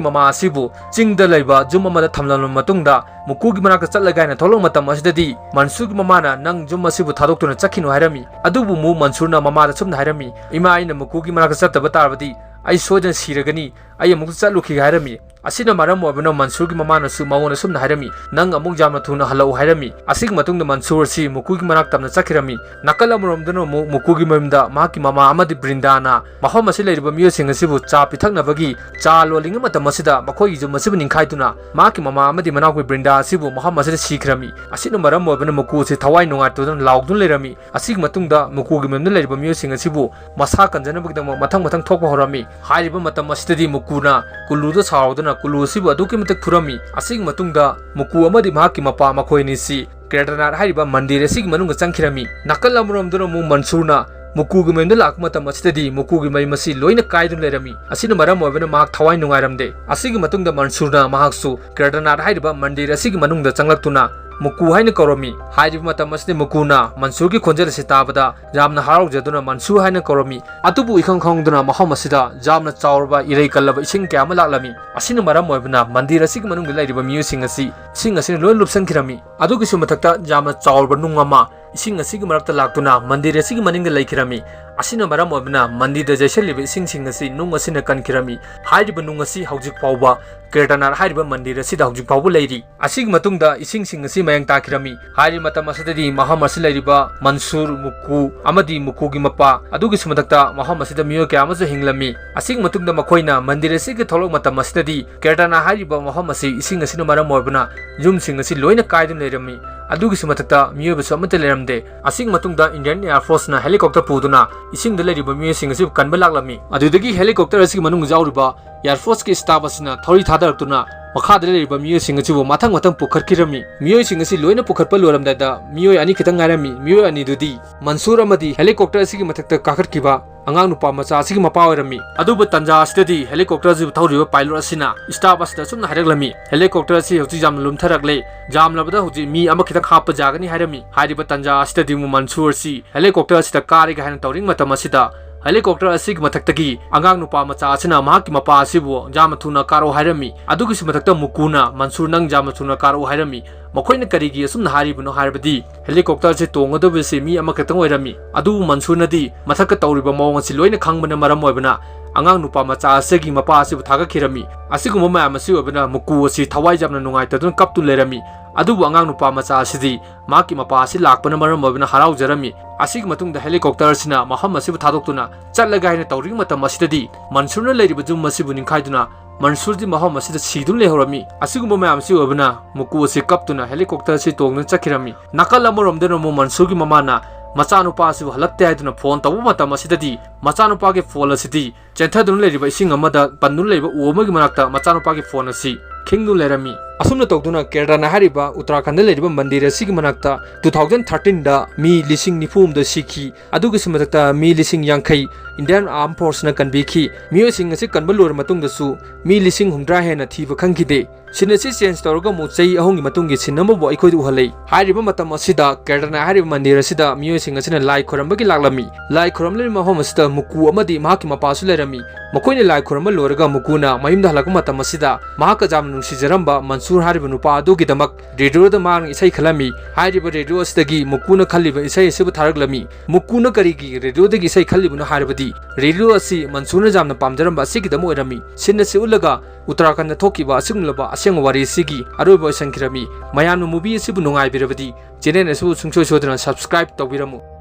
ꯃꯃꯥ ꯑꯁꯤꯕꯨ ꯆꯤꯡꯗ ꯂꯩꯕ ꯌꯨꯝ ꯑꯃꯗ ꯊꯝꯂꯝꯂꯕ ꯃꯇꯨꯡꯗ ꯃꯨꯀꯨꯒꯤ ꯃꯅꯥꯛꯇ ꯆꯠꯂꯒꯦ ꯍꯥꯏꯅ ꯊꯣꯛꯂꯛꯄ ꯃꯇꯝ ꯑꯁꯤꯗꯗꯤ ꯃꯟꯁꯨꯔꯒꯤ ꯃꯃꯥꯅ ꯅꯪ ꯌꯨꯝ ꯑꯁꯤꯕꯨ ꯊꯥꯗꯣꯛꯇꯨꯅ ꯆꯠꯈꯤꯅꯨ ꯍꯥꯏꯔꯝꯃꯤ꯫ ꯑꯗꯨꯕꯨ ꯑꯃꯨꯛ ꯃꯟꯁꯨꯔꯅ ꯃꯃꯥꯗ ꯁꯨꯝꯅ ꯍꯥꯏꯔꯝꯃꯤ, "ꯏꯃꯥ, ꯑꯩꯅ ꯃꯨꯀꯨꯒꯤ ꯃꯅꯥꯛꯇ ꯆꯠꯇꯕ ꯇꯥꯔꯕꯗꯤ ꯑꯩ ꯁꯣꯏꯗꯅ ꯁꯤꯔꯒꯅꯤ, ꯑꯩ ꯑꯃꯨꯛꯇ ꯆꯠꯂꯨꯈꯤꯒꯦ" ꯍꯥꯏꯔꯝꯃꯤ꯫ ꯑꯁꯤꯅ ꯃꯔꯝ ꯑꯣꯏꯕꯅ ꯃꯟꯁꯨꯔꯒꯤ ꯃꯃꯥꯅꯁꯨ ꯃꯉꯣꯟꯗ ꯁꯨꯝꯅ ꯍꯥꯏꯔꯝꯃꯤ, "ꯅꯪ ꯑꯃꯨꯛ ꯌꯥꯝꯅ ꯊꯨꯅ ꯍꯜꯂꯛꯎ" ꯍꯥꯏꯔꯝꯃꯤ꯫ ꯑꯁꯤꯒꯤ ꯃꯇꯨꯡꯗ ꯃꯟꯁꯨꯔ ꯑꯁꯤ ꯃꯨꯀꯨꯒꯤ ꯃꯅꯥꯛ ꯇꯝꯅ ꯆꯠꯈꯤꯔꯝꯃꯤ꯫ ꯅꯥꯀꯜ ꯑꯃꯔꯣꯝꯗꯅ ꯑꯃꯨꯛ ꯃꯨꯀꯨꯒꯤ ꯃꯌꯨꯝꯗ ꯃꯍꯥꯛꯀꯤ ꯃꯃꯥ ꯑꯃꯗꯤ ꯕ꯭ꯔꯤꯟꯗꯥꯅ ꯃꯐꯝ ꯑꯁꯤ ꯂꯩꯔꯤꯕ ꯃꯤꯑꯣꯏꯁꯤꯡ ꯑꯁꯤꯕꯨ ꯆꯥ ꯄꯤꯊꯛꯅꯕꯒꯤ ꯆꯥ ꯂꯣꯜꯂꯤꯉꯩ ꯃꯇꯝ ꯑꯁꯤꯗ ꯃꯈꯣꯏꯒꯤ ꯌꯨꯝ ꯑꯁꯤꯕꯨ ꯅꯤꯡꯈꯥꯏꯗꯨꯅ ꯃꯍꯥꯛꯀꯤ ꯃꯃꯥ ꯑꯃꯗꯤ ꯃꯅꯥꯎꯄꯤ ꯕ꯭ꯔꯤꯟꯗꯥ ꯑꯁꯤꯕꯨ ꯃꯐꯝ ꯑꯁꯤꯗ ꯁꯤꯈ꯭ꯔꯝꯃꯤ꯫ ꯑꯁꯤꯅ ꯃꯔꯝ ꯑꯣꯏꯕꯅ ꯃꯨꯀꯨ ꯑꯁꯤ ꯊꯋꯥꯏ ꯅꯨꯡꯉꯥꯏꯇꯗꯨꯅ ꯂꯥꯎꯗꯨꯅ ꯂꯩꯔꯝꯃꯤ꯫ ꯑꯁꯤꯒꯤ ꯃꯇꯨꯡꯗ ꯃꯨꯀꯨꯒꯤ ꯃꯌꯨꯝꯗ ꯂꯩꯔꯤꯕ ꯃꯤꯑꯣꯏꯁꯤꯡ ꯑꯁꯤꯕꯨ ꯃꯁꯥ ꯀꯟꯖꯅꯕꯒꯤꯗꯃꯛ ꯃꯊꯪ ꯃꯊꯪ ꯊꯣꯛꯄ ꯍꯧꯔꯝꯃꯤ꯫ ꯍꯥꯏꯔꯤꯕ ꯃꯇꯝ ꯑꯁꯤꯗꯗꯤ ꯃꯨꯀꯨꯅ ꯀꯨꯂꯨꯗ ꯁꯥꯎꯗꯨꯅ ꯀꯨꯂꯨ ꯑꯁꯤꯕꯨ ꯑꯗꯨꯛꯀꯤ ꯃꯇꯤꯛ ꯐꯨꯔꯝꯃꯤ꯫ ꯑꯁꯤꯒꯤ ꯃꯇꯨꯡꯗ ꯃꯨꯀꯨ ꯑꯃꯗꯤ ꯃꯍꯥꯛꯀꯤ ꯃꯄꯥ ꯃꯈꯣꯏ ꯑꯅꯤꯁꯤ ꯀꯦꯗꯔꯅꯥꯊ ꯍꯥꯏꯔꯤꯕ ꯃꯟꯗꯤꯔ ꯑꯁꯤꯒꯤ ꯃꯅꯨꯡꯗ ꯆꯪꯈꯤꯔꯝꯃꯤ꯫ ꯅꯥꯀꯜ ꯑꯃꯔꯣꯝꯗꯅ ꯑꯃꯨꯛ ꯃꯟꯁꯨꯔꯅ ꯃꯨꯀꯨꯒꯤ ꯃꯌꯨꯝꯗ ꯂꯥꯛꯄ ꯃꯇꯝ ꯑꯁꯤꯗꯗꯤ ꯃꯨꯀꯨꯒꯤ ꯃꯌꯨꯝ ꯑꯁꯤ ꯂꯣꯏꯅ ꯀꯥꯏꯗꯨꯅ ꯂꯩꯔꯝꯃꯤ꯫ ꯑꯁꯤꯅ ꯃꯔꯝ ꯑꯣꯏꯕꯅ ꯃꯍꯥꯛ ꯊꯋꯥꯏ ꯅꯨꯡꯉꯥꯏꯔꯝꯗꯦ꯫ ꯑꯁꯤꯒꯤ ꯃꯇꯨꯡꯗ ꯃꯟꯁꯨꯔꯅ ꯃꯍꯥꯛꯁꯨ ꯀꯦꯗꯔꯅꯥꯊ ꯍꯥꯏꯔꯤꯕ ꯃꯟꯗꯤꯔ ꯑꯁꯤꯒꯤ ꯃꯅꯨꯡꯗ ꯆꯪꯂꯛꯇꯨꯅ ꯃꯨꯀꯨ ꯍꯥꯏꯅ ꯀꯧꯔꯝꯃꯤ꯫ ꯍꯥꯏꯔꯤꯕ ꯃꯇꯝ ꯑꯁꯤꯗ ꯃꯨꯀꯨꯅ ꯃꯟꯁꯨꯔꯒꯤ ꯈꯣꯟꯖꯦꯜ ꯑꯁꯤ ꯇꯥꯕꯗ ꯌꯥꯝꯅ ꯍꯔꯥꯎꯖꯗꯨꯅ ꯃꯟꯁꯨꯔ ꯍꯥꯏꯅ ꯀꯧꯔꯝꯃꯤ꯫ ꯑꯗꯨꯕꯨ ꯏꯈꯪ ꯈꯪꯍꯧꯗꯅ ꯃꯐꯝ ꯑꯁꯤꯗ ꯌꯥꯝꯅ ꯆꯥꯎꯔꯕ ꯏꯔꯩ ꯀꯜꯂꯕ ꯏꯁꯤꯡ ꯀꯌꯥ ꯑꯃ ꯂꯥꯛꯂꯝꯃꯤ꯫ ꯑꯁꯤꯅ ꯃꯔꯝ ꯑꯣꯏꯕꯅ ꯃꯟꯗꯤꯔ ꯑꯁꯤꯒꯤ ꯃꯅꯨꯡꯗ ꯂꯩꯔꯤꯕ ꯃꯤꯑꯣꯏꯁꯤꯡ ꯑꯁꯤ ꯏꯁꯤꯡ ꯑꯁꯤꯅ ꯂꯣꯏ ꯂꯨꯞꯁꯤꯟꯈꯤꯔꯝꯃꯤ꯫ ꯑꯗꯨꯒꯤꯁꯨ ꯃꯊꯛꯇ ꯌꯥꯝꯅ ꯆꯥꯎꯔꯕ ꯅꯨꯡ ꯑꯃ ꯏꯁꯤꯡ ꯑꯁꯤꯒꯤ ꯃꯔꯛꯇ ꯂꯥꯛꯇꯨꯅ ꯃꯟꯗꯤꯔ ꯑꯁꯤꯒꯤ ꯃꯅꯤꯡꯗ ꯂꯩꯈꯤꯔꯝꯃꯤ꯫ ꯑꯁꯤꯅ ꯃꯔꯝ ꯑꯣꯏꯕꯅ ꯃꯟꯗꯤꯔꯗ ꯌꯩꯁꯜꯂꯤꯕ ꯏꯁꯤꯡꯁꯤꯡ ꯑꯁꯤ ꯅꯨꯡ ꯑꯁꯤꯅ ꯀꯟꯈꯤꯔꯝꯃꯤ꯫ ꯍꯥꯏꯔꯤꯕ ꯅꯨꯡ ꯑꯁꯤ ꯍꯧꯖꯤꯛ ꯐꯥꯎꯕ ꯀꯦꯗꯔꯅꯥꯊ ꯍꯥꯏꯔꯤꯕ ꯃꯟꯗꯤꯔ ꯑꯁꯤꯗ ꯍꯧꯖꯤꯛ ꯐꯥꯎꯕ ꯂꯩꯔꯤ꯫ ꯑꯁꯤꯒꯤ ꯃꯇꯨꯡꯗ ꯏꯁꯤꯡꯁꯤꯡ ꯑꯁꯤ ꯃꯌꯥꯡ ꯇꯥꯈꯤꯔꯝꯃꯤ꯫ ꯍꯥꯏꯔꯤꯕ ꯃꯇꯝ ꯑꯁꯤꯗꯗꯤ ꯃꯐꯝ ꯑꯁꯤ ꯂꯩꯔꯤꯕ ꯃꯟꯁꯨꯔ, ꯃꯨꯀꯨ ꯑꯃꯗꯤ ꯃꯨꯀꯨꯒꯤ ꯃꯄꯥ, ꯑꯗꯨꯒꯤꯁꯨ ꯃꯊꯛꯇ ꯃꯐꯝ ꯑꯁꯤꯗ ꯃꯤꯑꯣꯏ ꯀꯌꯥ ꯑꯃꯁꯨ ꯍꯤꯡꯂꯝꯃꯤ꯫ ꯑꯁꯤꯒꯤ ꯃꯇꯨꯡꯗ ꯃꯈꯣꯏꯅ ꯃꯟꯗꯤꯔ ꯑꯁꯤꯒꯤ ꯊꯣꯛꯂꯛ ꯃꯇꯝ ꯑꯁꯤꯗꯗꯤ ꯀꯦꯗꯔꯅꯥꯊ ꯍꯥꯏꯔꯤꯕ ꯃꯐꯝ ꯑꯁꯤ ꯏꯁꯤꯡ ꯑꯁꯤꯅ ꯃꯔꯝ ꯑꯣꯏꯕꯅ ꯌꯨꯝꯁꯤꯡ ꯑꯁꯤ ꯂꯣꯏꯅ ꯀꯥꯏꯗꯨꯅ ꯂꯩꯔꯝꯃꯤ꯫ ꯑꯗꯨꯒꯤꯁꯨ ꯃꯊꯛꯇ ꯃꯤꯑꯣꯏꯕꯁꯨ ꯑꯃꯠꯇ ꯂꯩꯔꯝꯗꯦ꯫ ꯑꯁꯤꯒꯤ ꯃꯇꯨꯡꯗ Indian Air Force ꯅ helicopter ꯄꯨꯗꯨꯅ ꯏꯁꯤꯡꯗ ꯂꯩꯔꯤꯕ ꯃꯤꯑꯣꯏꯁꯤꯡ ꯑꯁꯤꯕꯨ ꯀꯟꯕ ꯂꯥꯛꯂꯝꯃꯤ꯫ ꯑꯗꯨꯗꯒꯤ helicopter ꯑꯁꯤꯒꯤ ꯃꯅꯨꯡꯗ ꯌꯥꯎꯔꯤꯕ Air Force ꯀꯤ staff ꯑꯁꯤꯅ ꯊꯧꯔꯤ ꯊꯥꯗꯔꯛꯇꯨꯅ ꯃꯈꯥꯗ ꯂꯩꯔꯤꯕ ꯃꯤꯑꯣꯏꯁꯤꯡ ꯑꯁꯤꯕꯨ ꯃꯊꯪ ꯃꯊꯪ ꯄꯨꯈꯠꯈꯤꯔꯝꯃꯤ꯫ ꯃꯤꯑꯣꯏꯁꯤꯡ ꯑꯁꯤ ꯂꯣꯏꯅ ꯄꯨꯈꯠꯄ ꯂꯣꯏꯔꯝꯗꯥꯏꯗ ꯃꯤꯑꯣꯏ ꯑꯅꯤ ꯈꯤꯇꯪ ꯉꯥꯏꯔꯝꯃꯤ꯫ ꯃꯤꯑꯣꯏ ꯑꯅꯤꯗꯨꯗꯤ ꯃꯟꯁꯨꯔ ꯑꯃꯗꯤ helicopter ꯑꯁꯤꯒꯤ ꯃꯊꯛꯇ ꯀꯥꯈꯠꯈꯤꯕ ꯑꯉꯥꯡ ꯅꯨꯄꯥ ꯃꯆꯥ ꯑꯁꯤꯒꯤ ꯃꯄꯥ ꯑꯣꯏꯔꯝꯃꯤ꯫ ꯑꯗꯨꯕꯨ ꯇꯟꯖꯥ ꯑꯁꯤꯗꯗꯤ helicopter ꯑꯁꯤꯕꯨ ꯊꯧꯔꯤꯕ pilot ꯑꯁꯤꯅ staff ꯑꯁꯤꯗ ꯑꯁꯨꯝꯅ ꯍꯥꯏꯔꯛꯂꯝꯃꯤ, "Helicopter ꯑꯁꯤ ꯍꯧꯖꯤꯛ ꯌꯥꯝꯅ ꯂꯨꯝꯊꯔꯛꯂꯦ, ꯌꯥꯝꯂꯕꯗ ꯍꯧꯖꯤꯛ ꯃꯤ ꯑꯃꯈꯛꯇꯪ ꯍꯥꯞꯄ ꯌꯥꯒꯅꯤ" ꯍꯥꯏꯔꯝꯃꯤ꯫ ꯍꯥꯏꯔꯤꯕ ꯇꯟꯖꯥ ꯑꯁꯤꯗꯗꯤ ꯑꯃꯨꯛ ꯃꯟꯁꯨꯔ ꯑꯁꯤ helicopter ꯑꯁꯤꯗ ꯀꯥꯔꯒꯦ ꯍꯥꯏꯅ ꯇꯧꯔꯤꯉꯩ ꯃꯇꯝ ꯑꯁꯤꯗ helicopter ꯑꯁꯤꯒꯤ ꯃꯊꯛꯇꯒꯤ ꯑꯉꯥꯡ ꯅꯨꯄꯥ ꯃꯆꯥ ꯑꯁꯤꯅ ꯃꯍꯥꯛꯀꯤ ꯃꯄꯥ ꯑꯁꯤꯕꯨ ꯌꯥꯝꯅ ꯊꯨꯅ ꯀꯥꯔꯛꯎ ꯍꯥꯏꯔꯝꯃꯤ꯫ ꯑꯗꯨꯒꯤꯁꯨ ꯃꯊꯛꯇ ꯃꯨꯀꯨꯅ, "ꯃꯟꯁꯨꯔ, ꯅꯪ ꯌꯥꯝꯅ ꯊꯨꯅ ꯀꯥꯔꯛꯎ" ꯍꯥꯏꯔꯝꯃꯤ꯫ ꯃꯈꯣꯏꯅ ꯀꯔꯤꯒꯤ ꯑꯁꯨꯝꯅ ꯍꯥꯏꯔꯤꯕꯅꯣ ꯍꯥꯏꯔꯕꯗꯤ helicopter ꯑꯁꯤ ꯇꯣꯡꯒꯗꯧꯔꯤꯕꯁꯤ ꯃꯤ ꯑꯃꯈꯛꯇꯪ ꯑꯣꯏꯔꯝꯃꯤ꯫ ꯑꯗꯨꯕꯨ ꯃꯟꯁꯨꯔꯅꯗꯤ ꯃꯊꯛꯇ ꯇꯧꯔꯤꯕ ꯃꯑꯣꯡ ꯑꯁꯤ ꯂꯣꯏꯅ ꯈꯪꯕꯅ ꯃꯔꯝ ꯑꯣꯏꯕꯅ ꯑꯉꯥꯡ ꯅꯨꯄꯥ ꯃꯆꯥ ꯑꯁꯤꯒꯤ ꯃꯄꯥ ꯑꯁꯤꯕꯨ ꯊꯥꯒꯠꯈꯤꯔꯝꯃꯤ꯫ ꯑꯁꯤꯒꯨꯝꯕ ꯃꯌꯥꯝ ꯑꯁꯤ ꯑꯣꯏꯕꯅ ꯃꯨꯀꯨ ꯑꯁꯤ ꯊꯋꯥꯏ ꯌꯥꯝꯅ ꯅꯨꯡꯉꯥꯏꯇꯗꯨꯅ ꯀꯞꯇꯨꯅ ꯂꯩꯔꯝꯃꯤ꯫ ꯑꯗꯨꯕꯨ ꯑꯉꯥꯡ ꯅꯨꯄꯥ ꯃꯆꯥ ꯑꯁꯤꯗꯤ ꯃꯍꯥꯛꯀꯤ ꯃꯄꯥ ꯑꯁꯤ ꯂꯥꯛꯄꯅ ꯃꯔꯝ ꯑꯣꯏꯕꯅ ꯍꯔꯥꯎꯖꯔꯝꯃꯤ꯫ ꯑꯁꯤꯒꯤ ꯃꯇꯨꯡꯗ helicopter ꯑꯁꯤꯅ ꯃꯐꯝ ꯑꯁꯤꯕꯨ ꯊꯥꯗꯣꯛꯇꯨꯅ ꯆꯠꯂꯒꯦ ꯍꯥꯏꯅ ꯇꯧꯔꯤꯉꯩ ꯃꯇꯝ ꯑꯁꯤꯗꯗꯤ ꯃꯟꯁꯨꯔꯅ ꯂꯩꯔꯤꯕ ꯌꯨꯝ ꯑꯁꯤꯕꯨ ꯅꯤꯡꯈꯥꯏꯗꯨꯅ ꯃꯟꯁꯨꯔꯗꯤ ꯃꯐꯝ ꯑꯁꯤꯗ ꯁꯤꯗꯨꯅ ꯂꯩꯍꯧꯔꯝꯃꯤ꯫ ꯑꯁꯤꯒꯨꯝꯕ ꯃꯌꯥꯝ ꯑꯁꯤ ꯑꯣꯏꯕꯅ ꯃꯨꯀꯨ ꯑꯁꯤ ꯀꯞꯇꯨꯅ helicopter ꯑꯁꯤ ꯇꯣꯡꯗꯨꯅ ꯆꯠꯈꯤꯔꯝꯃꯤ꯫ ꯅꯥꯀꯜ ꯑꯃꯔꯣꯝꯗꯅ ꯑꯃꯨꯛ ꯃꯟꯁꯨꯔꯒꯤ ꯃꯃꯥꯅ ꯃꯆꯥꯅꯨꯄꯥ ꯑꯁꯤꯕꯨ ꯍꯜꯂꯛꯇꯦ ꯍꯥꯏꯗꯨꯅ phone ꯇꯧꯕ ꯃꯇꯝ ꯑꯁꯤꯗꯗꯤ ꯃꯆꯥꯅꯨꯄꯥꯒꯤ phone ꯑꯁꯤꯗꯤ ꯆꯦꯟꯊꯗꯨꯅ ꯂꯩꯔꯤꯕ ꯏꯁꯤꯡ ꯑꯃꯗ ꯄꯟꯗꯨꯅ ꯂꯩꯕ ꯎ ꯑꯃꯒꯤ ꯃꯅꯥꯛꯇ ꯃꯆꯥꯅꯨꯄꯥꯒꯤ phone ꯑꯁꯤ ꯈꯤꯡꯗꯨꯅ ꯂꯩꯔꯝꯃꯤ꯫ ꯑꯁꯨꯝꯅ ꯇꯧꯗꯨꯅ ꯀꯦꯗꯔꯅꯥꯊ ꯍꯥꯏꯔꯤꯕ ꯎꯠꯇꯔꯥꯈꯟꯗ ꯂꯩꯔꯤꯕ ꯃꯟꯗꯤꯔ ꯑꯁꯤꯒꯤ ꯃꯅꯥꯛꯇ two thousand thirteen ꯗ ꯃꯤ ꯂꯤꯁꯤꯡ ꯅꯤꯐꯨ ꯍꯨꯝꯗꯣꯏ ꯁꯤꯈꯤ꯫ ꯑꯗꯨꯒꯤꯁꯨ ꯃꯊꯛꯇ ꯃꯤ ꯂꯤꯁꯤꯡ ꯌꯥꯡꯈꯩ Indian Armed Force ꯅ ꯀꯟꯕꯤꯈꯤ꯫ ꯃꯤꯑꯣꯏꯁꯤꯡ ꯑꯁꯤ ꯀꯟꯕ ꯂꯣꯏꯔ ꯃꯇꯨꯡꯗꯁꯨ ꯃꯤ ꯂꯤꯁꯤꯡ ꯍꯨꯝꯗ꯭ꯔꯥ ꯍꯦꯟꯅ ꯊꯤꯕ ꯈꯪꯈꯤꯗꯦ꯫ Scene ꯑꯁꯤ change ꯇꯧꯔꯒ ꯑꯃꯨꯛ ꯆꯍꯤ ꯑꯍꯨꯝꯒꯤ ꯃꯇꯨꯡꯒꯤ scene ꯑꯃꯕꯨ ꯑꯩꯈꯣꯏꯗ ꯎꯍꯜꯂꯦ꯫ ꯍꯥꯏꯔꯤꯕ ꯃꯇꯝ ꯑꯁꯤꯗ ꯀꯦꯗꯔꯅꯥꯊ ꯍꯥꯏꯔꯤꯕ ꯃꯟꯗꯤꯔ ꯑꯁꯤꯗ ꯃꯤꯑꯣꯏꯁꯤꯡ ꯑꯁꯤꯅ ꯂꯥꯏ ꯈꯣꯏꯔꯝꯕꯒꯤ ꯂꯥꯛꯂꯝꯃꯤ꯫ ꯂꯥꯏ ꯈꯣꯏꯔꯝꯂꯤꯕ ꯃꯐꯝ ꯑꯁꯤꯗ ꯃꯨꯀꯨ ꯑꯃꯗꯤ ꯃꯍꯥꯛꯀꯤ ꯃꯄꯥꯁꯨ ꯂꯩꯔꯝꯃꯤ꯫ ꯃꯈꯣꯏꯅ ꯂꯥꯏ ꯈꯣꯏꯔꯝꯕ ꯂꯣꯏꯔꯒ ꯃꯨꯀꯨꯅ ꯃꯌꯨꯝꯗ ꯍꯜꯂꯛꯄ ꯃꯇꯝ ꯑꯁꯤꯗ ꯃꯍꯥꯛꯀ ꯌꯥꯝꯅ ꯅꯨꯡꯁꯤꯖꯔꯝꯕ ꯃꯟꯁꯨꯔ ꯍꯥꯏꯔꯤꯕ ꯅꯨꯄꯥ ꯑꯗꯨꯒꯤꯗꯃꯛ ꯔꯦꯗꯤꯑꯣꯗ ꯃꯍꯥꯛꯅ ꯏꯁꯩ ꯈꯜꯂꯝꯃꯤ꯫ ꯍꯥꯏꯔꯤꯕ ꯔꯦꯗꯤꯑꯣ ꯑꯁꯤꯗꯒꯤ ꯃꯨꯀꯨꯅ ꯈꯜꯂꯤꯕ ꯏꯁꯩ ꯑꯁꯤꯕꯨ ꯊꯥꯔꯛꯂꯝꯃꯤ꯫ ꯃꯨꯀꯨꯅ ꯀꯔꯤꯒꯤ ꯔꯦꯗꯤꯑꯣꯗꯒꯤ ꯏꯁꯩ ꯈꯜꯂꯤꯕꯅꯣ ꯍꯥꯏꯔꯕꯗꯤ ꯔꯦꯗꯤꯑꯣ ꯑꯁꯤ ꯃꯟꯁꯨꯔꯅ ꯌꯥꯝꯅ ꯄꯥꯝꯖꯔꯝꯕ ꯑꯁꯤꯒꯤꯗꯃꯛ ꯑꯣꯏꯔꯝꯃꯤ꯫ Scene ꯑꯁꯤ ꯎꯠꯂꯒ ꯎꯠꯇꯔꯥꯈꯟꯗ ꯊꯣꯛꯈꯤꯕ ꯑꯁꯤꯒꯨꯝꯂꯕ ꯑꯁꯦꯡꯕ ꯋꯥꯔꯤ ꯑꯁꯤꯒꯤ ꯑꯔꯣꯏꯕ ꯑꯣꯏꯁꯟꯈꯤꯔꯝꯃꯤ꯫ ꯃꯌꯥꯝꯅ movie ꯑꯁꯤꯕꯨ ꯅꯨꯡꯉꯥꯏꯕꯤꯔꯕꯗꯤ channel ꯑꯁꯤꯕꯨ ꯁꯨꯡꯁꯣꯏ ꯁꯣꯏꯗꯅ subscribe ꯇꯧꯕꯤꯔꯝꯃꯨ꯫